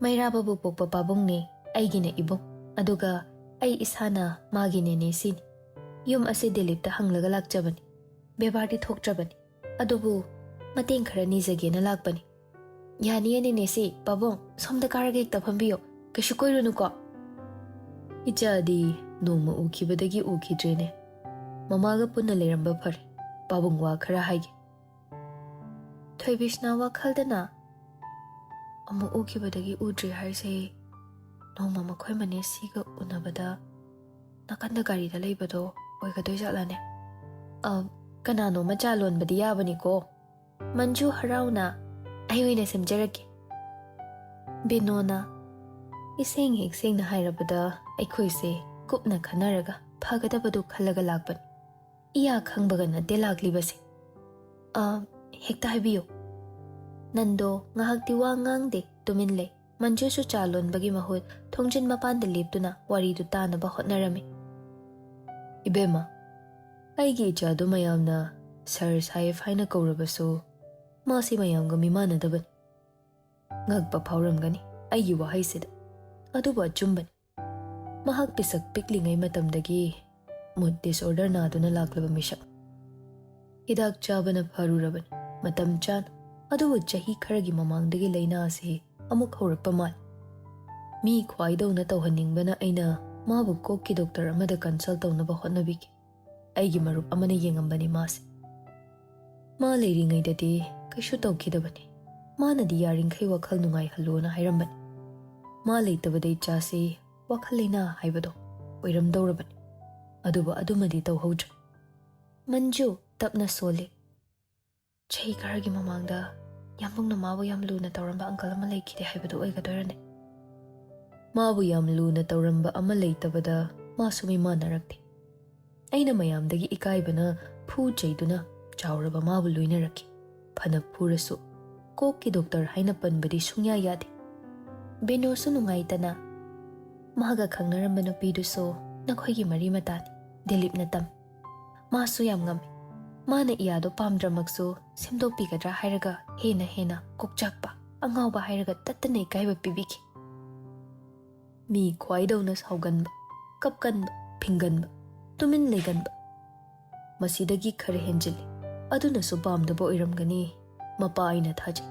ꯃꯩꯔꯥꯕꯕꯨ ꯄꯣꯛꯄ ꯄꯥꯕꯨꯡꯅꯦ ꯑꯩꯒꯤꯅ ꯏꯕꯨꯡ, ꯑꯗꯨꯒ ꯑꯩ ꯏꯁꯥꯅ ꯃꯥꯒꯤ ꯅꯦꯅꯦ ꯁꯤꯅꯤ꯫ ꯌꯨꯝ ꯑꯁꯤ ꯗꯤꯂꯤꯞꯇ ꯍꯪꯂꯒ ꯂꯥꯛꯆꯕꯅꯤ꯫ ꯕꯦꯕꯥꯔꯗꯤ ꯊꯣꯛꯇ꯭ꯔꯕꯅꯤ, ꯑꯗꯨꯕꯨ ꯃꯇꯦꯡ ꯈꯔ ꯅꯤꯖꯒꯦꯅ ꯂꯥꯛꯄꯅꯤ꯫" "ꯌꯥꯅꯤꯌꯦ ꯅꯦꯅꯦꯁꯤ, ꯄꯥꯕꯨꯡ, ꯁꯣꯝꯗ ꯀꯥꯔꯒ ꯍꯦꯛꯇ ꯐꯝꯕꯤꯌꯣ, ꯀꯩꯁꯨ ꯀꯣꯏꯔꯨꯅꯨꯀꯣ꯫" "ꯏꯆꯥꯗꯤ ꯅꯣꯡꯃ ꯎꯈꯤꯕꯗꯒꯤ ꯎꯈꯤꯗ꯭ꯔꯦꯅꯦ꯫ ꯃꯃꯥꯒ ꯄꯨꯟꯅ ꯂꯩꯔꯝꯕ ꯐꯔꯦ꯫ ꯄꯥꯕꯨꯡ ꯋꯥ ꯈꯔ ꯍꯥꯏꯒꯦ꯫" ꯊꯣꯏꯕꯤꯁꯅ ꯋꯥꯈꯜꯗꯅ, "ꯑꯃꯨꯛ ꯎꯈꯤꯕꯗꯒꯤ ꯎꯗ꯭ꯔꯤ ꯍꯥꯏꯁꯦ, ꯅꯣꯡꯃ ꯃꯈꯣꯏ ꯃꯅꯦꯁꯤꯒ ꯎꯅꯕꯗ ꯅꯥꯀꯟꯗ ꯒꯥꯔꯤꯗ ꯂꯩꯕꯗꯣ ꯑꯣꯏꯒꯗꯣꯏ ꯖꯥꯠꯂꯅꯦ?" "ꯑ, ꯀꯅꯥꯅꯣ ꯃꯆꯥ ꯂꯣꯟꯕꯗꯤ ꯌꯥꯕꯅꯤꯀꯣ꯫" ꯃꯟꯖꯨ ꯍꯔꯥꯎꯅ, "ꯑꯩ ꯑꯣꯏꯅ ꯁꯦꯝꯖꯔꯛꯀꯦ꯫" ꯕꯤꯅꯣꯅ, "ꯏꯁꯦꯡ ꯍꯦꯛ ꯁꯦꯡꯅ ꯍꯥꯏꯔꯕꯗ ꯑꯩꯈꯣꯏꯁꯦ ꯀꯨꯞꯅ ꯈꯟꯅꯔꯒ ꯐꯒꯗꯕꯗꯨ ꯈꯜꯂꯒ ꯂꯥꯛꯄꯅꯤ꯫ ꯏꯌꯥ ꯈꯪꯕꯒ ꯅꯠꯇꯦ ꯂꯥꯛꯂꯤꯕꯁꯦ꯫" "ꯑ, ꯍꯦꯛꯇ ꯍꯥꯏꯕꯤꯌꯨ꯫" ꯅꯟꯗꯣ ꯉꯥꯏꯍꯥꯛꯇꯤ ꯋꯥ ꯉꯥꯡꯗꯦ, ꯇꯨꯃꯤꯟ ꯂꯩ꯫ ꯃꯟꯖꯨꯁꯨ ꯆꯥ ꯂꯣꯟꯕꯒꯤ ꯃꯍꯨꯠ ꯊꯣꯡꯖꯤꯟ ꯃꯄꯥꯟꯗ ꯂꯦꯞꯇꯨꯅ ꯋꯥꯔꯤꯗꯨ ꯇꯥꯅꯕ ꯍꯣꯠꯅꯔꯝꯃꯤ꯫ "ꯏꯕꯦꯝꯃ, ꯑꯩꯒꯤ ꯏꯆꯥꯗꯨ ꯃꯌꯥꯝꯅ ꯁꯔ ꯁꯥꯍꯦꯕ ꯍꯥꯏꯅ ꯀꯧꯔꯕꯁꯨ, ꯃꯥꯁꯤ ꯃꯌꯥꯝꯒ ꯃꯤꯃꯥꯟꯅꯗꯕꯅꯤ꯫ ꯉꯛꯄ ꯐꯥꯎꯔꯝꯒꯅꯤ ꯑꯩꯒꯤ ꯋꯥꯍꯩꯁꯤꯗ, ꯑꯗꯨꯕꯨ ꯑꯆꯨꯝꯕꯅꯤ꯫ ꯃꯍꯥꯛ ꯄꯤꯁꯛ ꯄꯤꯛꯂꯤꯉꯩ ꯃꯇꯝꯗꯒꯤ ꯃꯨꯠ ꯗꯤꯁꯑꯣꯔꯗꯔ ꯅꯥꯗꯨꯅ ꯂꯥꯛꯂꯕ ꯃꯤꯁꯛ꯫ ꯍꯤꯗꯥꯛ ꯆꯥꯕꯅ ꯐꯔꯨꯔꯕꯅꯤ ꯃꯇꯝ ꯆꯥꯅ, ꯑꯗꯨꯕꯨ ꯆꯍꯤ ꯈꯔꯒꯤ ꯃꯃꯥꯡꯗꯒꯤ ꯂꯥꯏꯅꯥ ꯑꯁꯤ ꯑꯃꯨꯛ ꯍꯧꯔꯛꯄ ꯃꯥꯜꯂꯤ꯫ ꯃꯤ ꯈ꯭ꯋꯥꯏꯗꯧꯅ ꯇꯧꯍꯟꯅꯤꯡꯕꯅ ꯑꯩꯅ ꯃꯥꯕꯨ ꯀꯣꯛꯀꯤ ꯗꯣꯛꯇꯔ ꯑꯃꯗ ꯀꯟꯁꯜ ꯇꯧꯅꯕ ꯍꯣꯠꯅꯕꯤꯈꯤ꯫ ꯑꯩꯒꯤ ꯃꯔꯨꯞ ꯑꯃꯅ ꯌꯦꯡꯉꯝꯕꯅꯤ ꯃꯥꯁꯦ꯫ ꯃꯥ ꯂꯩꯔꯤꯉꯩꯗꯗꯤ ꯀꯩꯁꯨ ꯇꯧꯈꯤꯗꯕꯅꯤ, ꯃꯥꯅꯗꯤ ꯌꯥꯔꯤꯡꯈꯩ ꯋꯥꯈꯜ ꯅꯨꯡꯉꯥꯏꯍꯜꯂꯣꯅ ꯍꯥꯏꯔꯝꯕꯅꯤ꯫ ꯃꯥ ꯂꯩꯇꯕꯗ ꯏꯆꯥꯁꯤ ꯋꯥꯈꯜ ꯂꯩꯅꯥ ꯍꯥꯏꯕꯗꯣ ꯑꯣꯏꯔꯝꯗꯧꯔꯕꯅꯤ꯫ ꯑꯗꯨꯕꯨ ꯑꯗꯨꯃꯗꯤ ꯇꯧꯍꯧꯗ꯭ꯔꯦ꯫ ꯃꯟꯖꯨ ꯇꯞꯅ ꯁꯣꯜꯂꯤ꯫ ꯆꯍꯤ ꯈꯔꯒꯤ ꯃꯃꯥꯡꯗ ꯌꯥꯝꯕꯨꯡꯅ ꯃꯥꯕꯨ ꯌꯥꯝ ꯂꯨꯅ ꯇꯧꯔꯝꯕ ꯑꯪꯀꯜ ꯑꯃ ꯂꯩꯈꯤꯗꯦ ꯍꯥꯏꯕꯗꯨ ꯑꯣꯏꯒꯗꯣꯏꯔꯅꯦ? ꯃꯥꯕꯨ ꯌꯥꯝ ꯂꯨꯅ ꯇꯧꯔꯝꯕ ꯑꯃ ꯂꯩꯇꯕꯗ ꯃꯥꯁꯨ ꯃꯤꯃꯥꯟꯅꯔꯛꯇꯦ꯫ ꯑꯩꯅ ꯃꯌꯥꯝꯗꯒꯤ ꯏꯀꯥꯏꯕꯅ ꯐꯨ ꯆꯩꯗꯨꯅ ꯆꯥꯎꯔꯕ ꯃꯥꯕꯨ ꯂꯣꯏꯅꯔꯛꯈꯤ꯫ ꯐꯅ ꯐꯨꯔꯁꯨ ꯀꯣꯛꯀꯤ ꯗꯣꯛꯇꯔ ꯍꯥꯏꯅ ꯄꯟꯕꯗꯤ ꯁꯨꯡꯌꯥ ꯌꯥꯗꯦ꯫ ꯕꯦꯅꯣꯁꯨ ꯅꯨꯡꯉꯥꯏꯇꯅ, "ꯃꯥꯒ ꯈꯪꯅꯔꯝꯕ ꯅꯨꯄꯤꯗꯨꯁꯨ ꯅꯈꯣꯏꯒꯤ ꯃꯔꯤ ꯃꯇꯥꯅꯤ, ꯗꯤꯂꯤꯞꯅ ꯇꯝ꯫ ꯃꯥꯁꯨ ꯌꯥꯝ ꯉꯝꯃꯤ꯫ ꯃꯥꯅ ꯏꯌꯥꯗꯣ ꯄꯥꯝꯗ꯭ꯔꯃꯛꯁꯨ ꯁꯦꯝꯗꯣꯛꯄꯤꯒꯗ꯭ꯔꯥ ꯍꯥꯏꯔꯒ ꯍꯦꯟꯅ ꯍꯦꯟꯅ ꯀꯣꯛꯆꯥꯛꯄ, ꯑꯉꯥꯎꯕ ꯍꯥꯏꯔꯒ ꯇꯠꯇꯅ ꯏꯀꯥꯏꯕ ꯄꯤꯕꯤꯈꯤ"꯫ ꯃꯤ ꯈ꯭ꯋꯥꯏꯗꯧꯅ ꯁꯥꯎꯒꯟꯕ, ꯀꯞꯀꯟꯕ, ꯐꯤꯡꯒꯟꯕ, ꯇꯨꯃꯤꯟ ꯂꯩꯒꯟꯕ꯫ ꯃꯁꯤꯗꯒꯤ ꯈꯔ ꯍꯦꯟꯖꯤꯜꯂꯤ꯫ ꯑꯗꯨꯅꯁꯨ ꯄꯥꯝꯗꯕ ꯑꯣꯏꯔꯝꯒꯅꯤ꯫ ꯃꯄꯥ ꯑꯩꯅ ꯊꯥꯖꯩ꯫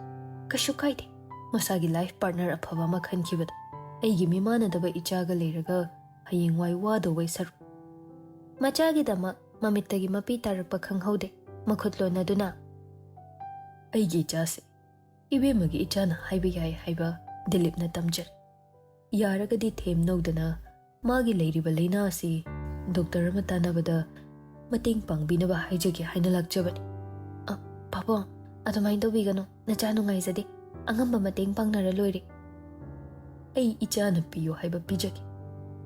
ꯀꯩꯁꯨ ꯀꯥꯏꯗꯦ꯫ ꯃꯁꯥꯒꯤ ꯂꯥꯏꯐ ꯄꯥꯔꯠꯅꯔ ꯑꯐꯕ ꯑꯃ ꯈꯟꯈꯤꯕꯗ ꯑꯩꯒꯤ ꯃꯤꯃꯥꯟꯅꯗꯕ ꯏꯆꯥꯒ ꯂꯩꯔꯒ ꯍꯌꯦꯡꯋꯥꯏ ꯋꯥꯗꯧꯕꯩ ꯁꯔꯨꯛ꯫ ꯃꯆꯥꯒꯤꯗꯃꯛ ꯃꯃꯤꯠꯇꯒꯤ ꯃꯄꯤ ꯇꯥꯔꯛꯄ ꯈꯪꯍꯧꯗꯦ꯫ ꯃꯈꯨꯠ ꯂꯣꯟꯅꯗꯨꯅ, "ꯑꯩꯒꯤ ꯏꯆꯥꯁꯦ ꯏꯕꯦꯝꯃꯒꯤ ꯏꯆꯥꯅ ꯍꯥꯏꯕ ꯌꯥꯏ ꯍꯥꯏꯕ ꯗꯤꯂꯤꯞꯅ ꯇꯝꯖꯔꯦ꯫ ꯌꯥꯔꯒꯗꯤ ꯊꯦꯝ ꯅꯧꯗꯅ ꯃꯥꯒꯤ ꯂꯩꯔꯤꯕ ꯂꯥꯏꯅꯥ ꯑꯁꯤ ꯗꯣꯛꯇꯔ ꯑꯃ ꯇꯥꯟꯅꯕꯗ ꯃꯇꯦꯡ ꯄꯥꯡꯕꯤꯅꯕ ꯍꯥꯏꯖꯒꯦ ꯍꯥꯏꯅ ꯂꯥꯛꯆꯕꯅꯤ"꯫ "ꯑ, ꯄꯥꯕꯨꯡ, ꯑꯗꯨꯃꯥꯏꯅ ꯇꯧꯕꯤꯒꯅꯨ꯫ ꯅꯆꯥ ꯅꯨꯡꯉꯥꯏꯖꯗꯦ꯫ ꯑꯉꯝꯕ ꯃꯇꯦꯡ ꯄꯥꯡꯅꯔ ꯂꯣꯏꯔꯦ꯫ ꯑꯩ ꯏꯆꯥꯅ ꯄꯤꯌꯨ ꯍꯥꯏꯕ ꯄꯤꯖꯒꯦ꯫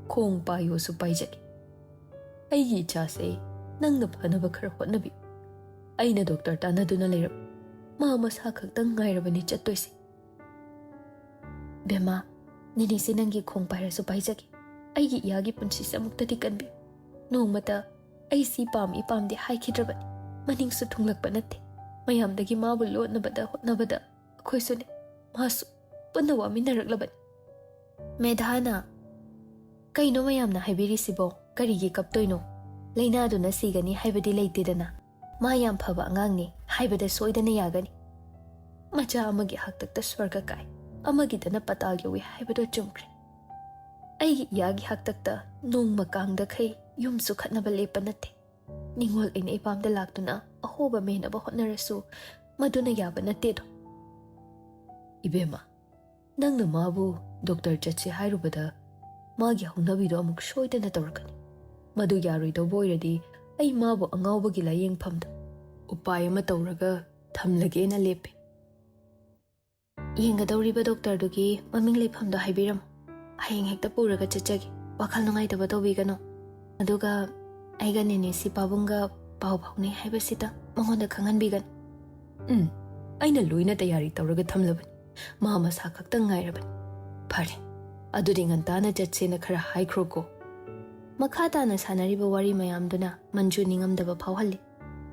ꯈꯣꯡ ꯄꯥꯏꯌꯨꯁꯨ ꯄꯥꯏꯖꯒꯦ꯫ ꯑꯩꯒꯤ ꯏꯆꯥꯁꯦ ꯅꯪꯅ ꯐꯅꯕ ꯈꯔ ꯍꯣꯠꯅꯕꯤꯌꯨ꯫ ꯑꯩꯅ ꯗꯣꯛꯇꯔ ꯇꯥꯟꯅꯗꯨꯅ ꯂꯩꯔꯕꯅꯤ꯫ ꯃꯥ ꯃꯁꯥ ꯈꯛꯇꯪ ꯉꯥꯏꯔꯕꯅꯤ ꯆꯠꯇꯣꯏꯁꯦ"꯫ "ꯕꯦꯝꯃ, ꯅꯦꯅꯦꯁꯦ ꯅꯪꯒꯤ ꯈꯣꯡ ꯄꯥꯏꯔꯁꯨ ꯄꯥꯏꯖꯒꯦ꯫ ꯑꯩꯒꯤ ꯏꯌꯥꯒꯤ ꯄꯨꯟꯁꯤꯁꯦ ꯑꯃꯨꯛꯇꯗꯤ ꯀꯟꯕꯤꯌꯨ꯫ ꯅꯣꯡꯃꯇ ꯑꯩ ꯁꯤ ꯄꯥꯝꯃꯤ ꯄꯥꯝꯗꯦ ꯍꯥꯏꯈꯤꯗ꯭ꯔꯕꯅꯤ꯫ ꯃꯅꯤꯡꯁꯨ ꯊꯨꯡꯂꯛꯄ ꯅꯠꯇꯦ꯫ ꯃꯌꯥꯝꯗꯒꯤ ꯃꯥꯕꯨ ꯂꯣꯠꯅꯕꯗ ꯍꯣꯠꯅꯕꯗ ꯑꯩꯈꯣꯏꯁꯨꯅꯦ, ꯃꯥꯁꯨ ꯄꯨꯟꯅ ꯋꯥꯃꯤꯟꯅꯔꯛꯂꯕꯅꯤ"꯫ ꯃꯦꯙꯥꯅ, "ꯀꯩꯅꯣ ꯃꯌꯥꯝꯅ ꯍꯥꯏꯕꯤꯔꯤꯁꯤꯕꯣ? ꯀꯔꯤꯒꯤ ꯀꯞꯇꯣꯏꯅꯣ? ꯂꯥꯏꯅꯥꯗꯨꯅ ꯁꯤꯒꯅꯤ ꯍꯥꯏꯕꯗꯤ ꯂꯩꯇꯦꯗꯅ꯫ ꯃꯥ ꯌꯥꯝ ꯐꯕ ꯑꯉꯥꯡꯅꯤ ꯍꯥꯏꯕꯗ ꯁꯣꯏꯗꯅ ꯌꯥꯒꯅꯤ꯫ ꯃꯆꯥ ꯑꯃꯒꯤ ꯍꯥꯛꯇꯛꯇ ꯁ꯭ꯋꯔꯒ ꯀꯥꯏ, ꯑꯃꯒꯤꯗꯅ ꯄꯇꯥꯜ ꯌꯧꯏ ꯍꯥꯏꯕꯗꯣ ꯆꯨꯝꯈ꯭ꯔꯦ꯫ ꯑꯩꯒꯤ ꯏꯌꯥꯒꯤ ꯍꯥꯛꯇꯛꯇ ꯅꯣꯡꯃ ꯀꯥꯡꯗꯈꯩ ꯌꯨꯝꯁꯨ ꯈꯠꯅꯕ ꯂꯦꯞꯄ ꯅꯠꯇꯦ꯫ ꯅꯤꯡꯉꯣꯜ ꯑꯩꯅ ꯏꯄꯥꯝꯗ ꯂꯥꯛꯇꯨꯅ ꯑꯍꯣꯕ ꯃꯦꯟꯅꯕ ꯍꯣꯠꯅꯔꯁꯨ ꯃꯗꯨꯅ ꯌꯥꯕ ꯅꯠꯇꯦꯗꯣ"꯫ "ꯏꯕꯦꯝꯃ, ꯅꯪꯅ ꯃꯥꯕꯨ ꯗꯣꯛꯇꯔ ꯆꯠꯁꯦ ꯍꯥꯏꯔꯨꯕꯗ ꯃꯥꯒꯤ ꯍꯧꯅꯕꯤꯗꯣ ꯑꯃꯨꯛ ꯁꯣꯏꯗꯅ ꯇꯧꯔꯛꯀꯅꯤ꯫ ꯃꯗꯨ ꯌꯥꯔꯣꯏꯗꯧꯕ ꯑꯣꯏꯔꯗꯤ ꯑꯩ ꯃꯥꯕꯨ ꯑꯉꯥꯎꯕꯒꯤ ꯂꯥꯌꯦꯡꯐꯝꯗ ꯎꯄꯥꯏ ꯑꯃ ꯇꯧꯔꯒ ꯊꯝꯂꯒꯦꯅ ꯂꯦꯞꯄꯦ꯫ ꯌꯦꯡꯒꯗꯧꯔꯤꯕ ꯗꯣꯛꯇꯔꯗꯨꯒꯤ ꯃꯃꯤꯡ ꯂꯩꯐꯝꯗꯣ ꯍꯥꯏꯕꯤꯔꯝꯃꯨ꯫ ꯍꯌꯦꯡ ꯍꯦꯛꯇ ꯄꯨꯔꯒ ꯆꯠꯆꯒꯦ꯫ ꯋꯥꯈꯜ ꯅꯨꯡꯉꯥꯏꯇꯕ ꯇꯧꯕꯤꯒꯅꯨ꯫ ꯑꯗꯨꯒ ꯑꯩꯒ ꯅꯦꯅꯦꯁꯤ ꯄꯥꯕꯨꯡꯒ ꯄꯥꯎ ꯐꯥꯎꯅꯩ ꯍꯥꯏꯕꯁꯤꯇ ꯃꯉꯣꯟꯗ ꯈꯪꯍꯟꯕꯤꯒꯅꯨ꯫" "ꯎꯝ, ꯑꯩꯅ ꯂꯣꯏꯅ ꯇꯌꯥꯔꯤ ꯇꯧꯔꯒ ꯊꯝꯂꯕꯅꯤ꯫ ꯃꯥ ꯃꯁꯥ ꯈꯛꯇꯪ ꯉꯥꯏꯔꯕꯅꯤ꯫" "ꯐꯔꯦ, ꯑꯗꯨꯗꯤ ꯉꯟꯇꯥꯅ ꯆꯠꯁꯦꯅ ꯈꯔ ꯍꯥꯏꯈ꯭ꯔꯣꯀꯣ꯫" ꯃꯈꯥ ꯇꯥꯅ ꯁꯥꯟꯅꯔꯤꯕ ꯋꯥꯔꯤ ꯃꯌꯥꯝꯗꯨꯅ ꯃꯟꯖꯨ ꯅꯤꯡꯉꯝꯗꯕ ꯐꯥꯎꯍꯜꯂꯤ꯫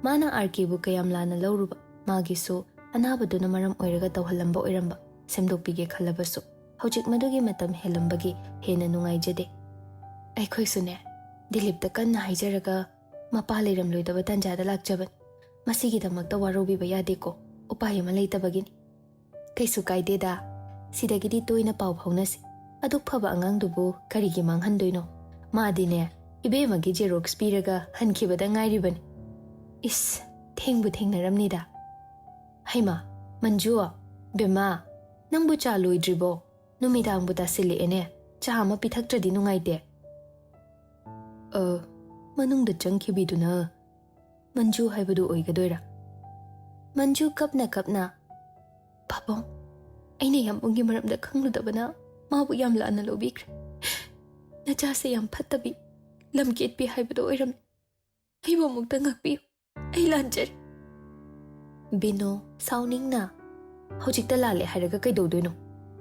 ꯃꯥꯅ ꯑꯥꯔ ꯀꯦꯕꯨ ꯀꯌꯥꯝ ꯂꯥꯟꯅ ꯂꯧꯔꯨꯕ, ꯃꯥꯒꯤꯁꯨ ꯑꯅꯥꯕꯗꯨꯅ ꯃꯔꯝ ꯑꯣꯏꯔꯒ ꯇꯧꯍꯜꯂꯝꯕ ꯑꯣꯏꯔꯝꯕ, ꯁꯦꯝꯗꯣꯛꯄꯤꯒꯦ ꯈꯜꯂꯕꯁꯨ ꯍꯧꯖꯤꯛ ꯃꯗꯨꯒꯤ ꯃꯇꯝ ꯍꯦꯜꯂꯝꯕꯒꯤ ꯍꯦꯟꯅ ꯅꯨꯡꯉꯥꯏꯖꯗꯦ꯫ "ꯑꯩꯈꯣꯏꯁꯨꯅꯦ, ꯗꯤꯂꯤꯞꯇ ꯀꯟꯅ ꯍꯥꯏꯖꯔꯒ ꯃꯄꯥ ꯂꯩꯔꯝꯂꯣꯏꯗꯕ ꯇꯥꯟꯖꯥꯗ ꯂꯥꯛꯆꯕꯅꯤ꯫ ꯃꯁꯤꯒꯤꯗꯃꯛꯇ ꯋꯥꯔꯧꯕꯤꯕ ꯌꯥꯗꯦꯀꯣ, ꯎꯄꯥꯏ ꯑꯃ ꯂꯩꯇꯕꯒꯤꯅꯤ꯫" "ꯀꯩꯁꯨ ꯀꯥꯏꯗꯦꯗ, ꯁꯤꯗꯒꯤꯗꯤ ꯇꯣꯏꯅ ꯄꯥꯎ ꯐꯥꯎꯅꯁꯤ꯫ ꯑꯗꯨꯛ ꯐꯕ ꯑꯉꯥꯡꯗꯨꯕꯨ ꯀꯔꯤꯒꯤ ꯃꯥꯡꯍꯟꯗꯣꯏꯅꯣ? ꯃꯥꯗꯤꯅꯦ, ꯏꯕꯦꯝꯃꯒꯤ ꯖꯦꯔꯣꯛꯁ ꯄꯤꯔꯒ ꯍꯟꯈꯤꯕꯗ ꯉꯥꯏꯔꯤꯕꯅꯤ꯫" "ꯏꯁ, ꯊꯦꯡꯕꯨ ꯊꯦꯡꯅꯔꯝꯅꯤꯗ꯫" "ꯍꯩꯃꯥ, ꯃꯟꯖꯨ, ꯕꯦꯝꯃ, ꯅꯪꯕꯨ ꯆꯥ ꯂꯣꯏꯗ꯭ꯔꯤꯕꯣ? ꯅꯨꯃꯤꯗꯥꯡꯕꯨ ꯇꯥꯁꯤꯜꯂꯛꯑꯦꯅꯦ, ꯆꯥ ꯑꯃ ꯄꯤꯊꯛꯇ꯭ꯔꯗꯤ ꯅꯨꯡꯉꯥꯏꯇꯦ꯫" "ꯑ, ꯃꯅꯨꯡꯗ ꯆꯪꯈꯤꯕꯤꯗꯨꯅ ꯃꯟꯖꯨ ꯍꯥꯏꯕꯗꯨ ꯑꯣꯏꯒꯗꯣꯏꯔꯥ?" ꯃꯟꯖꯨ ꯀꯞꯅ ꯀꯞꯅ, "ꯄꯥꯕꯨꯡ, ꯑꯩꯅ ꯌꯥꯝꯕꯨꯡꯒꯤ ꯃꯔꯝꯗ ꯈꯪꯂꯨꯗꯕꯅ ꯃꯥꯕꯨ ꯌꯥꯝ ꯂꯥꯟꯅ ꯂꯧꯕꯤꯈ꯭ꯔꯦ꯫ ꯅꯆꯥꯁꯦ ꯌꯥꯝ ꯐꯠꯇꯕꯤ, ꯂꯝꯀꯦꯠꯄꯤ ꯍꯥꯏꯕꯗꯨ ꯑꯣꯏꯔꯝꯃꯤ꯫ ꯑꯩꯕꯨ ꯑꯃꯨꯛꯇ ꯉꯥꯛꯄꯤꯌꯨ꯫ ꯑꯩ ꯂꯥꯟꯖꯔꯦ꯫" ꯕꯤꯅꯣ, ꯁꯥꯎꯅꯤꯡꯅ, "ꯍꯧꯖꯤꯛꯇ ꯂꯥꯜꯂꯦ ꯍꯥꯏꯔꯒ ꯀꯩꯗꯧꯗꯣꯏꯅꯣ?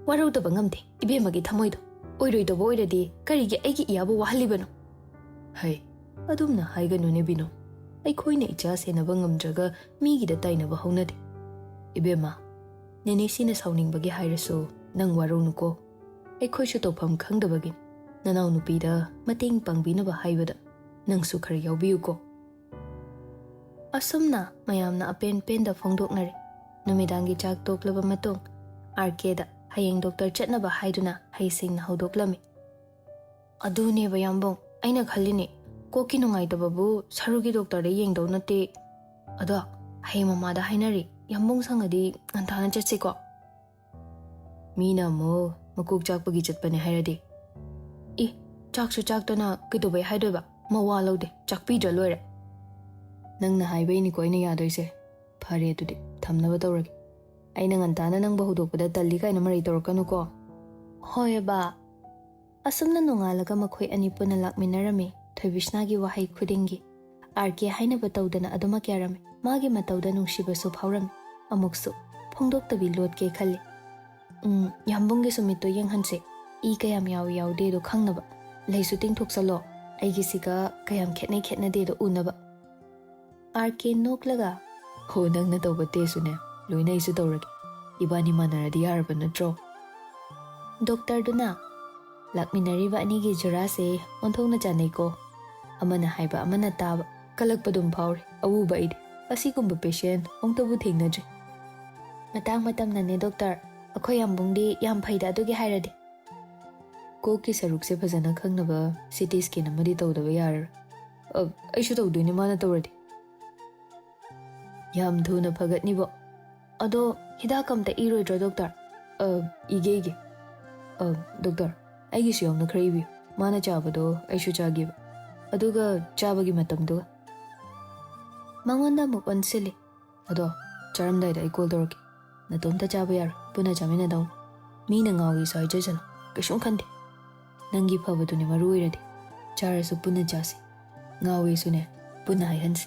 ꯋꯥꯔꯧꯗꯕ ꯉꯝꯗꯦ ꯏꯕꯦꯝꯃꯒꯤ ꯊꯃꯣꯏꯗꯣ꯫ ꯑꯣꯏꯔꯣꯏꯗꯕ ꯑꯣꯏꯔꯗꯤ ꯀꯔꯤꯒꯤ ꯑꯩꯒꯤ ꯏꯌꯥꯕꯨ ꯋꯥꯍꯜꯂꯤꯕꯅꯣ?" "ꯍꯩ, ꯑꯗꯨꯝꯅ ꯍꯥꯏꯒꯅꯨꯅꯦ ꯕꯤꯅꯣ꯫ ꯑꯩꯈꯣꯏꯅ ꯏꯆꯥ ꯁꯦꯟꯅꯕ ꯉꯝꯗ꯭ꯔꯒ ꯃꯤꯒꯤꯗ ꯇꯥꯏꯅꯕ ꯍꯧꯅꯗꯦ꯫ ꯏꯕꯦꯝꯃ, ꯅꯦꯅꯦꯁꯤꯅ ꯁꯥꯎꯅꯤꯡꯕꯒꯤ ꯍꯥꯏꯔꯁꯨ ꯅꯪ ꯋꯥꯔꯧꯅꯨꯀꯣ꯫ ꯑꯩꯈꯣꯏꯁꯨ ꯇꯧꯐꯝ ꯈꯪꯗꯕꯒꯤꯅꯤ꯫ ꯅꯅꯥꯎꯅꯨꯄꯤꯗ ꯃꯇꯦꯡ ꯄꯥꯡꯕꯤꯅꯕ ꯍꯥꯏꯕꯗ ꯅꯪꯁꯨ ꯈꯔ ꯌꯥꯎꯕꯤꯌꯨꯀꯣ꯫" ꯑꯁꯨꯝꯅ ꯃꯌꯥꯝꯅ ꯑꯄꯦꯟ ꯄꯦꯟꯗ ꯐꯣꯡꯗꯣꯛꯅꯔꯦ꯫ ꯅꯨꯃꯤꯗꯥꯡꯒꯤ ꯆꯥꯛ ꯇꯣꯛꯂꯕ ꯃꯇꯨꯡ, ꯑꯥꯔ ꯀꯦꯗ ꯍꯌꯦꯡ ꯗꯣꯛꯇꯔ ꯆꯠꯅꯕ ꯍꯥꯏꯗꯨꯅ ꯍꯩꯁꯤꯡꯅ ꯍꯧꯗꯣꯛꯂꯝꯃꯤ꯫ "ꯑꯗꯨꯅꯦꯕ ꯌꯥꯝꯕꯨꯡ, ꯑꯩꯅ ꯈꯜꯂꯤꯅꯦ, ꯀꯣꯛꯀꯤ ꯅꯨꯡꯉꯥꯏꯇꯕꯕꯨ ꯁꯔꯨꯒꯤ ꯗꯣꯛꯇꯔꯗ ꯌꯦꯡꯗꯧ ꯅꯠꯇꯦ꯫ ꯑꯗꯣ ꯍꯌꯦꯡ ꯃꯃꯥꯗ ꯍꯥꯏꯅꯔꯤ, ꯌꯥꯝꯕꯨꯡ ꯁꯪꯉꯗꯤ ꯉꯟꯇꯥꯅ ꯆꯠꯁꯤꯀꯣ?" ꯃꯤꯅ ꯑꯃꯨꯛ ꯃꯀꯣꯛ ꯆꯥꯛꯄꯒꯤ ꯆꯠꯄꯅꯦ ꯍꯥꯏꯔꯗꯤ? ꯏ, ꯆꯥꯛꯁꯨ ꯆꯥꯛꯇꯅ ꯀꯩꯗꯧꯕꯩ ꯍꯥꯏꯗꯣꯏꯕ? ꯃꯋꯥ ꯂꯧꯗꯦ, ꯆꯥꯛꯄꯤꯗ꯭ꯔ ꯂꯣꯏꯔꯦ꯫ ꯅꯪꯅ ꯍꯥꯏꯕꯩꯅꯤꯀꯣ ꯑꯩꯅ ꯌꯥꯗꯣꯏꯁꯦ꯫ ꯐꯔꯦ, ꯑꯗꯨꯗꯤ ꯊꯝꯅꯕ ꯇꯧꯔꯒꯦ꯫ ꯑꯩꯅ ꯉꯟꯇꯥꯅ ꯅꯪꯕꯨ ꯍꯧꯗꯣꯛꯄꯗ ꯇꯜꯂꯤ ꯀꯥꯏꯅ ꯃꯔꯩ ꯇꯧꯔꯛꯀꯅꯨꯀꯣ꯫ ꯍꯣꯏ ꯕꯥ꯫ ꯑꯁꯨꯝꯅ ꯅꯣꯡꯉꯥꯜꯂꯒ ꯃꯈꯣꯏ ꯑꯅꯤ ꯄꯨꯟꯅ ꯂꯥꯛꯃꯤꯟꯅꯔꯝꯃꯤ꯫ ꯊꯣꯏꯕꯤꯁꯅꯥꯒꯤ ꯋꯥꯍꯩ ꯈꯨꯗꯤꯡꯒꯤ ꯑꯥꯔ ꯀꯦ ꯍꯥꯏꯅꯕ ꯇꯧꯗꯅ ꯑꯗꯨꯃꯛ ꯌꯥꯔꯝꯃꯤ꯫ ꯃꯥꯒꯤ ꯃꯇꯧꯗ ꯅꯨꯡꯁꯤꯕꯁꯨ ꯐꯥꯎꯔꯝꯃꯤ꯫ ꯑꯃꯨꯛꯁꯨ ꯐꯣꯡꯗꯣꯛꯇꯕꯤ ꯂꯣꯠꯀꯦ ꯈꯜꯂꯤ꯫ ꯎꯝ, ꯌꯥꯝꯕꯨꯡꯒꯤ ꯁꯨꯃꯤꯠꯇꯣ ꯌꯦꯡꯍꯟꯁꯦ꯫ ꯏ ꯀꯌꯥꯝ ꯌꯥꯎꯏ ꯌꯥꯎꯗꯦꯗꯣ ꯈꯪꯅꯕ꯫ ꯂꯩꯁꯨ ꯇꯤꯡꯊꯣꯛꯆꯜꯂꯣ꯫ ꯑꯩꯒꯤꯁꯤꯒ ꯀꯌꯥꯝ ꯈꯦꯠꯅꯩ ꯈꯦꯠꯅꯗꯦꯗꯣ ꯎꯅꯕ꯫ ꯑꯥꯔ ꯀꯦ ꯅꯣꯛꯂꯒ, "ꯍꯣ, ꯅꯪꯅ ꯇꯧꯕ ꯇꯦꯁꯨꯅꯦ, ꯂꯣꯏꯅ ꯑꯩꯁꯨ ꯇꯧꯔꯒꯦ꯫ ꯏꯕꯥꯅꯤ ꯃꯥꯟꯅꯔꯗꯤ ꯌꯥꯔꯕ ꯅꯠꯇ꯭ꯔꯣ?" ꯗꯣꯛꯇꯔꯗꯨꯅ, "ꯂꯥꯛꯃꯤꯟꯅꯔꯤꯕ ꯑꯅꯤꯒꯤ ꯖꯨꯔꯥꯁꯦ ꯑꯣꯟꯊꯣꯛꯅ ꯆꯥꯟꯅꯩꯀꯣ꯫ ꯑꯃꯅ ꯍꯥꯏꯕ ꯑꯃꯅ ꯇꯥꯕ, ꯀꯜꯂꯛꯄꯗꯨꯝ ꯐꯥꯎꯔꯦ꯫ ꯑꯎꯕ ꯑꯩꯗꯤ ꯑꯁꯤꯒꯨꯝꯕ ꯄꯦꯁꯦꯟ ꯑꯃꯨꯛꯇꯕꯨ ꯊꯦꯡꯅꯗ꯭ꯔꯤ꯫" "ꯃꯇꯥꯡ ꯃꯇꯝꯅꯅꯦ ꯗꯣꯛꯇꯔ, ꯑꯩꯈꯣꯏ ꯌꯥꯝꯕꯨꯡꯗꯤ ꯌꯥꯝ ꯐꯩꯗ ꯑꯗꯨꯒꯤ ꯍꯥꯏꯔꯗꯤ꯫" "ꯀꯣꯛꯀꯤ ꯁꯔꯨꯛꯁꯦ ꯐꯖꯅ ꯈꯪꯅꯕ ꯁꯤ ꯇꯤ ꯁ꯭ꯀꯦꯟ ꯑꯃꯗꯤ ꯇꯧꯗꯕ ꯌꯥꯔꯔꯣꯏ꯫" "ꯑ, ꯑꯩꯁꯨ ꯇꯧꯗꯣꯏꯅꯦ ꯃꯥꯅ ꯇꯧꯔꯗꯤ꯫" "ꯌꯥꯝ ꯊꯨꯅ ꯐꯒꯠꯅꯤꯕꯣ꯫ ꯑꯗꯣ ꯍꯤꯗꯥꯛ ꯑꯝꯇ ꯏꯔꯣꯏꯗ꯭ꯔꯣ ꯗꯣꯛꯇꯔ?" "ꯑ, ꯏꯒꯦ, ꯏꯒꯦ꯫ ꯑ, ꯗꯣꯛꯇꯔ, ꯑꯩꯒꯤꯁꯨ ꯌꯥꯎꯅ ꯈꯔ ꯏꯕꯤꯌꯨ꯫ ꯃꯥꯅ ꯆꯥꯕꯗꯣ ꯑꯩꯁꯨ ꯆꯥꯒꯦꯕ꯫ ꯑꯗꯨꯒ ꯆꯥꯕꯒꯤ ꯃꯇꯝꯗꯨꯒ꯫" ꯃꯉꯣꯟꯗ ꯑꯃꯨꯛ ꯑꯣꯟꯁꯤꯜꯂꯤ꯫ "ꯑꯗꯣ ꯆꯥꯔꯝꯗꯥꯏꯗ ꯑꯩ ꯀꯣꯜ ꯇꯧꯔꯛꯀꯦ꯫ ꯅꯇꯣꯝꯇ ꯆꯥꯕ ꯌꯥꯔꯣꯏ, ꯄꯨꯟꯅ ꯆꯥꯃꯤꯟꯅꯗꯧꯅꯤ꯫ ꯃꯤꯅ ꯉꯥꯎꯒꯦꯁꯨ ꯍꯥꯏꯖꯁꯅꯨ, ꯀꯩꯁꯨꯝ ꯈꯟꯗꯦ꯫ ꯅꯪꯒꯤ ꯐꯕꯗꯨꯅꯦ ꯃꯔꯨ ꯑꯣꯏꯔꯗꯤ꯫ ꯆꯥꯔꯁꯨ ꯄꯨꯟꯅ ꯆꯥꯁꯤ꯫ ꯉꯥꯎꯒꯦꯁꯨꯅꯦ, ꯄꯨꯟꯅ ꯍꯥꯏꯍꯟꯁꯤ꯫"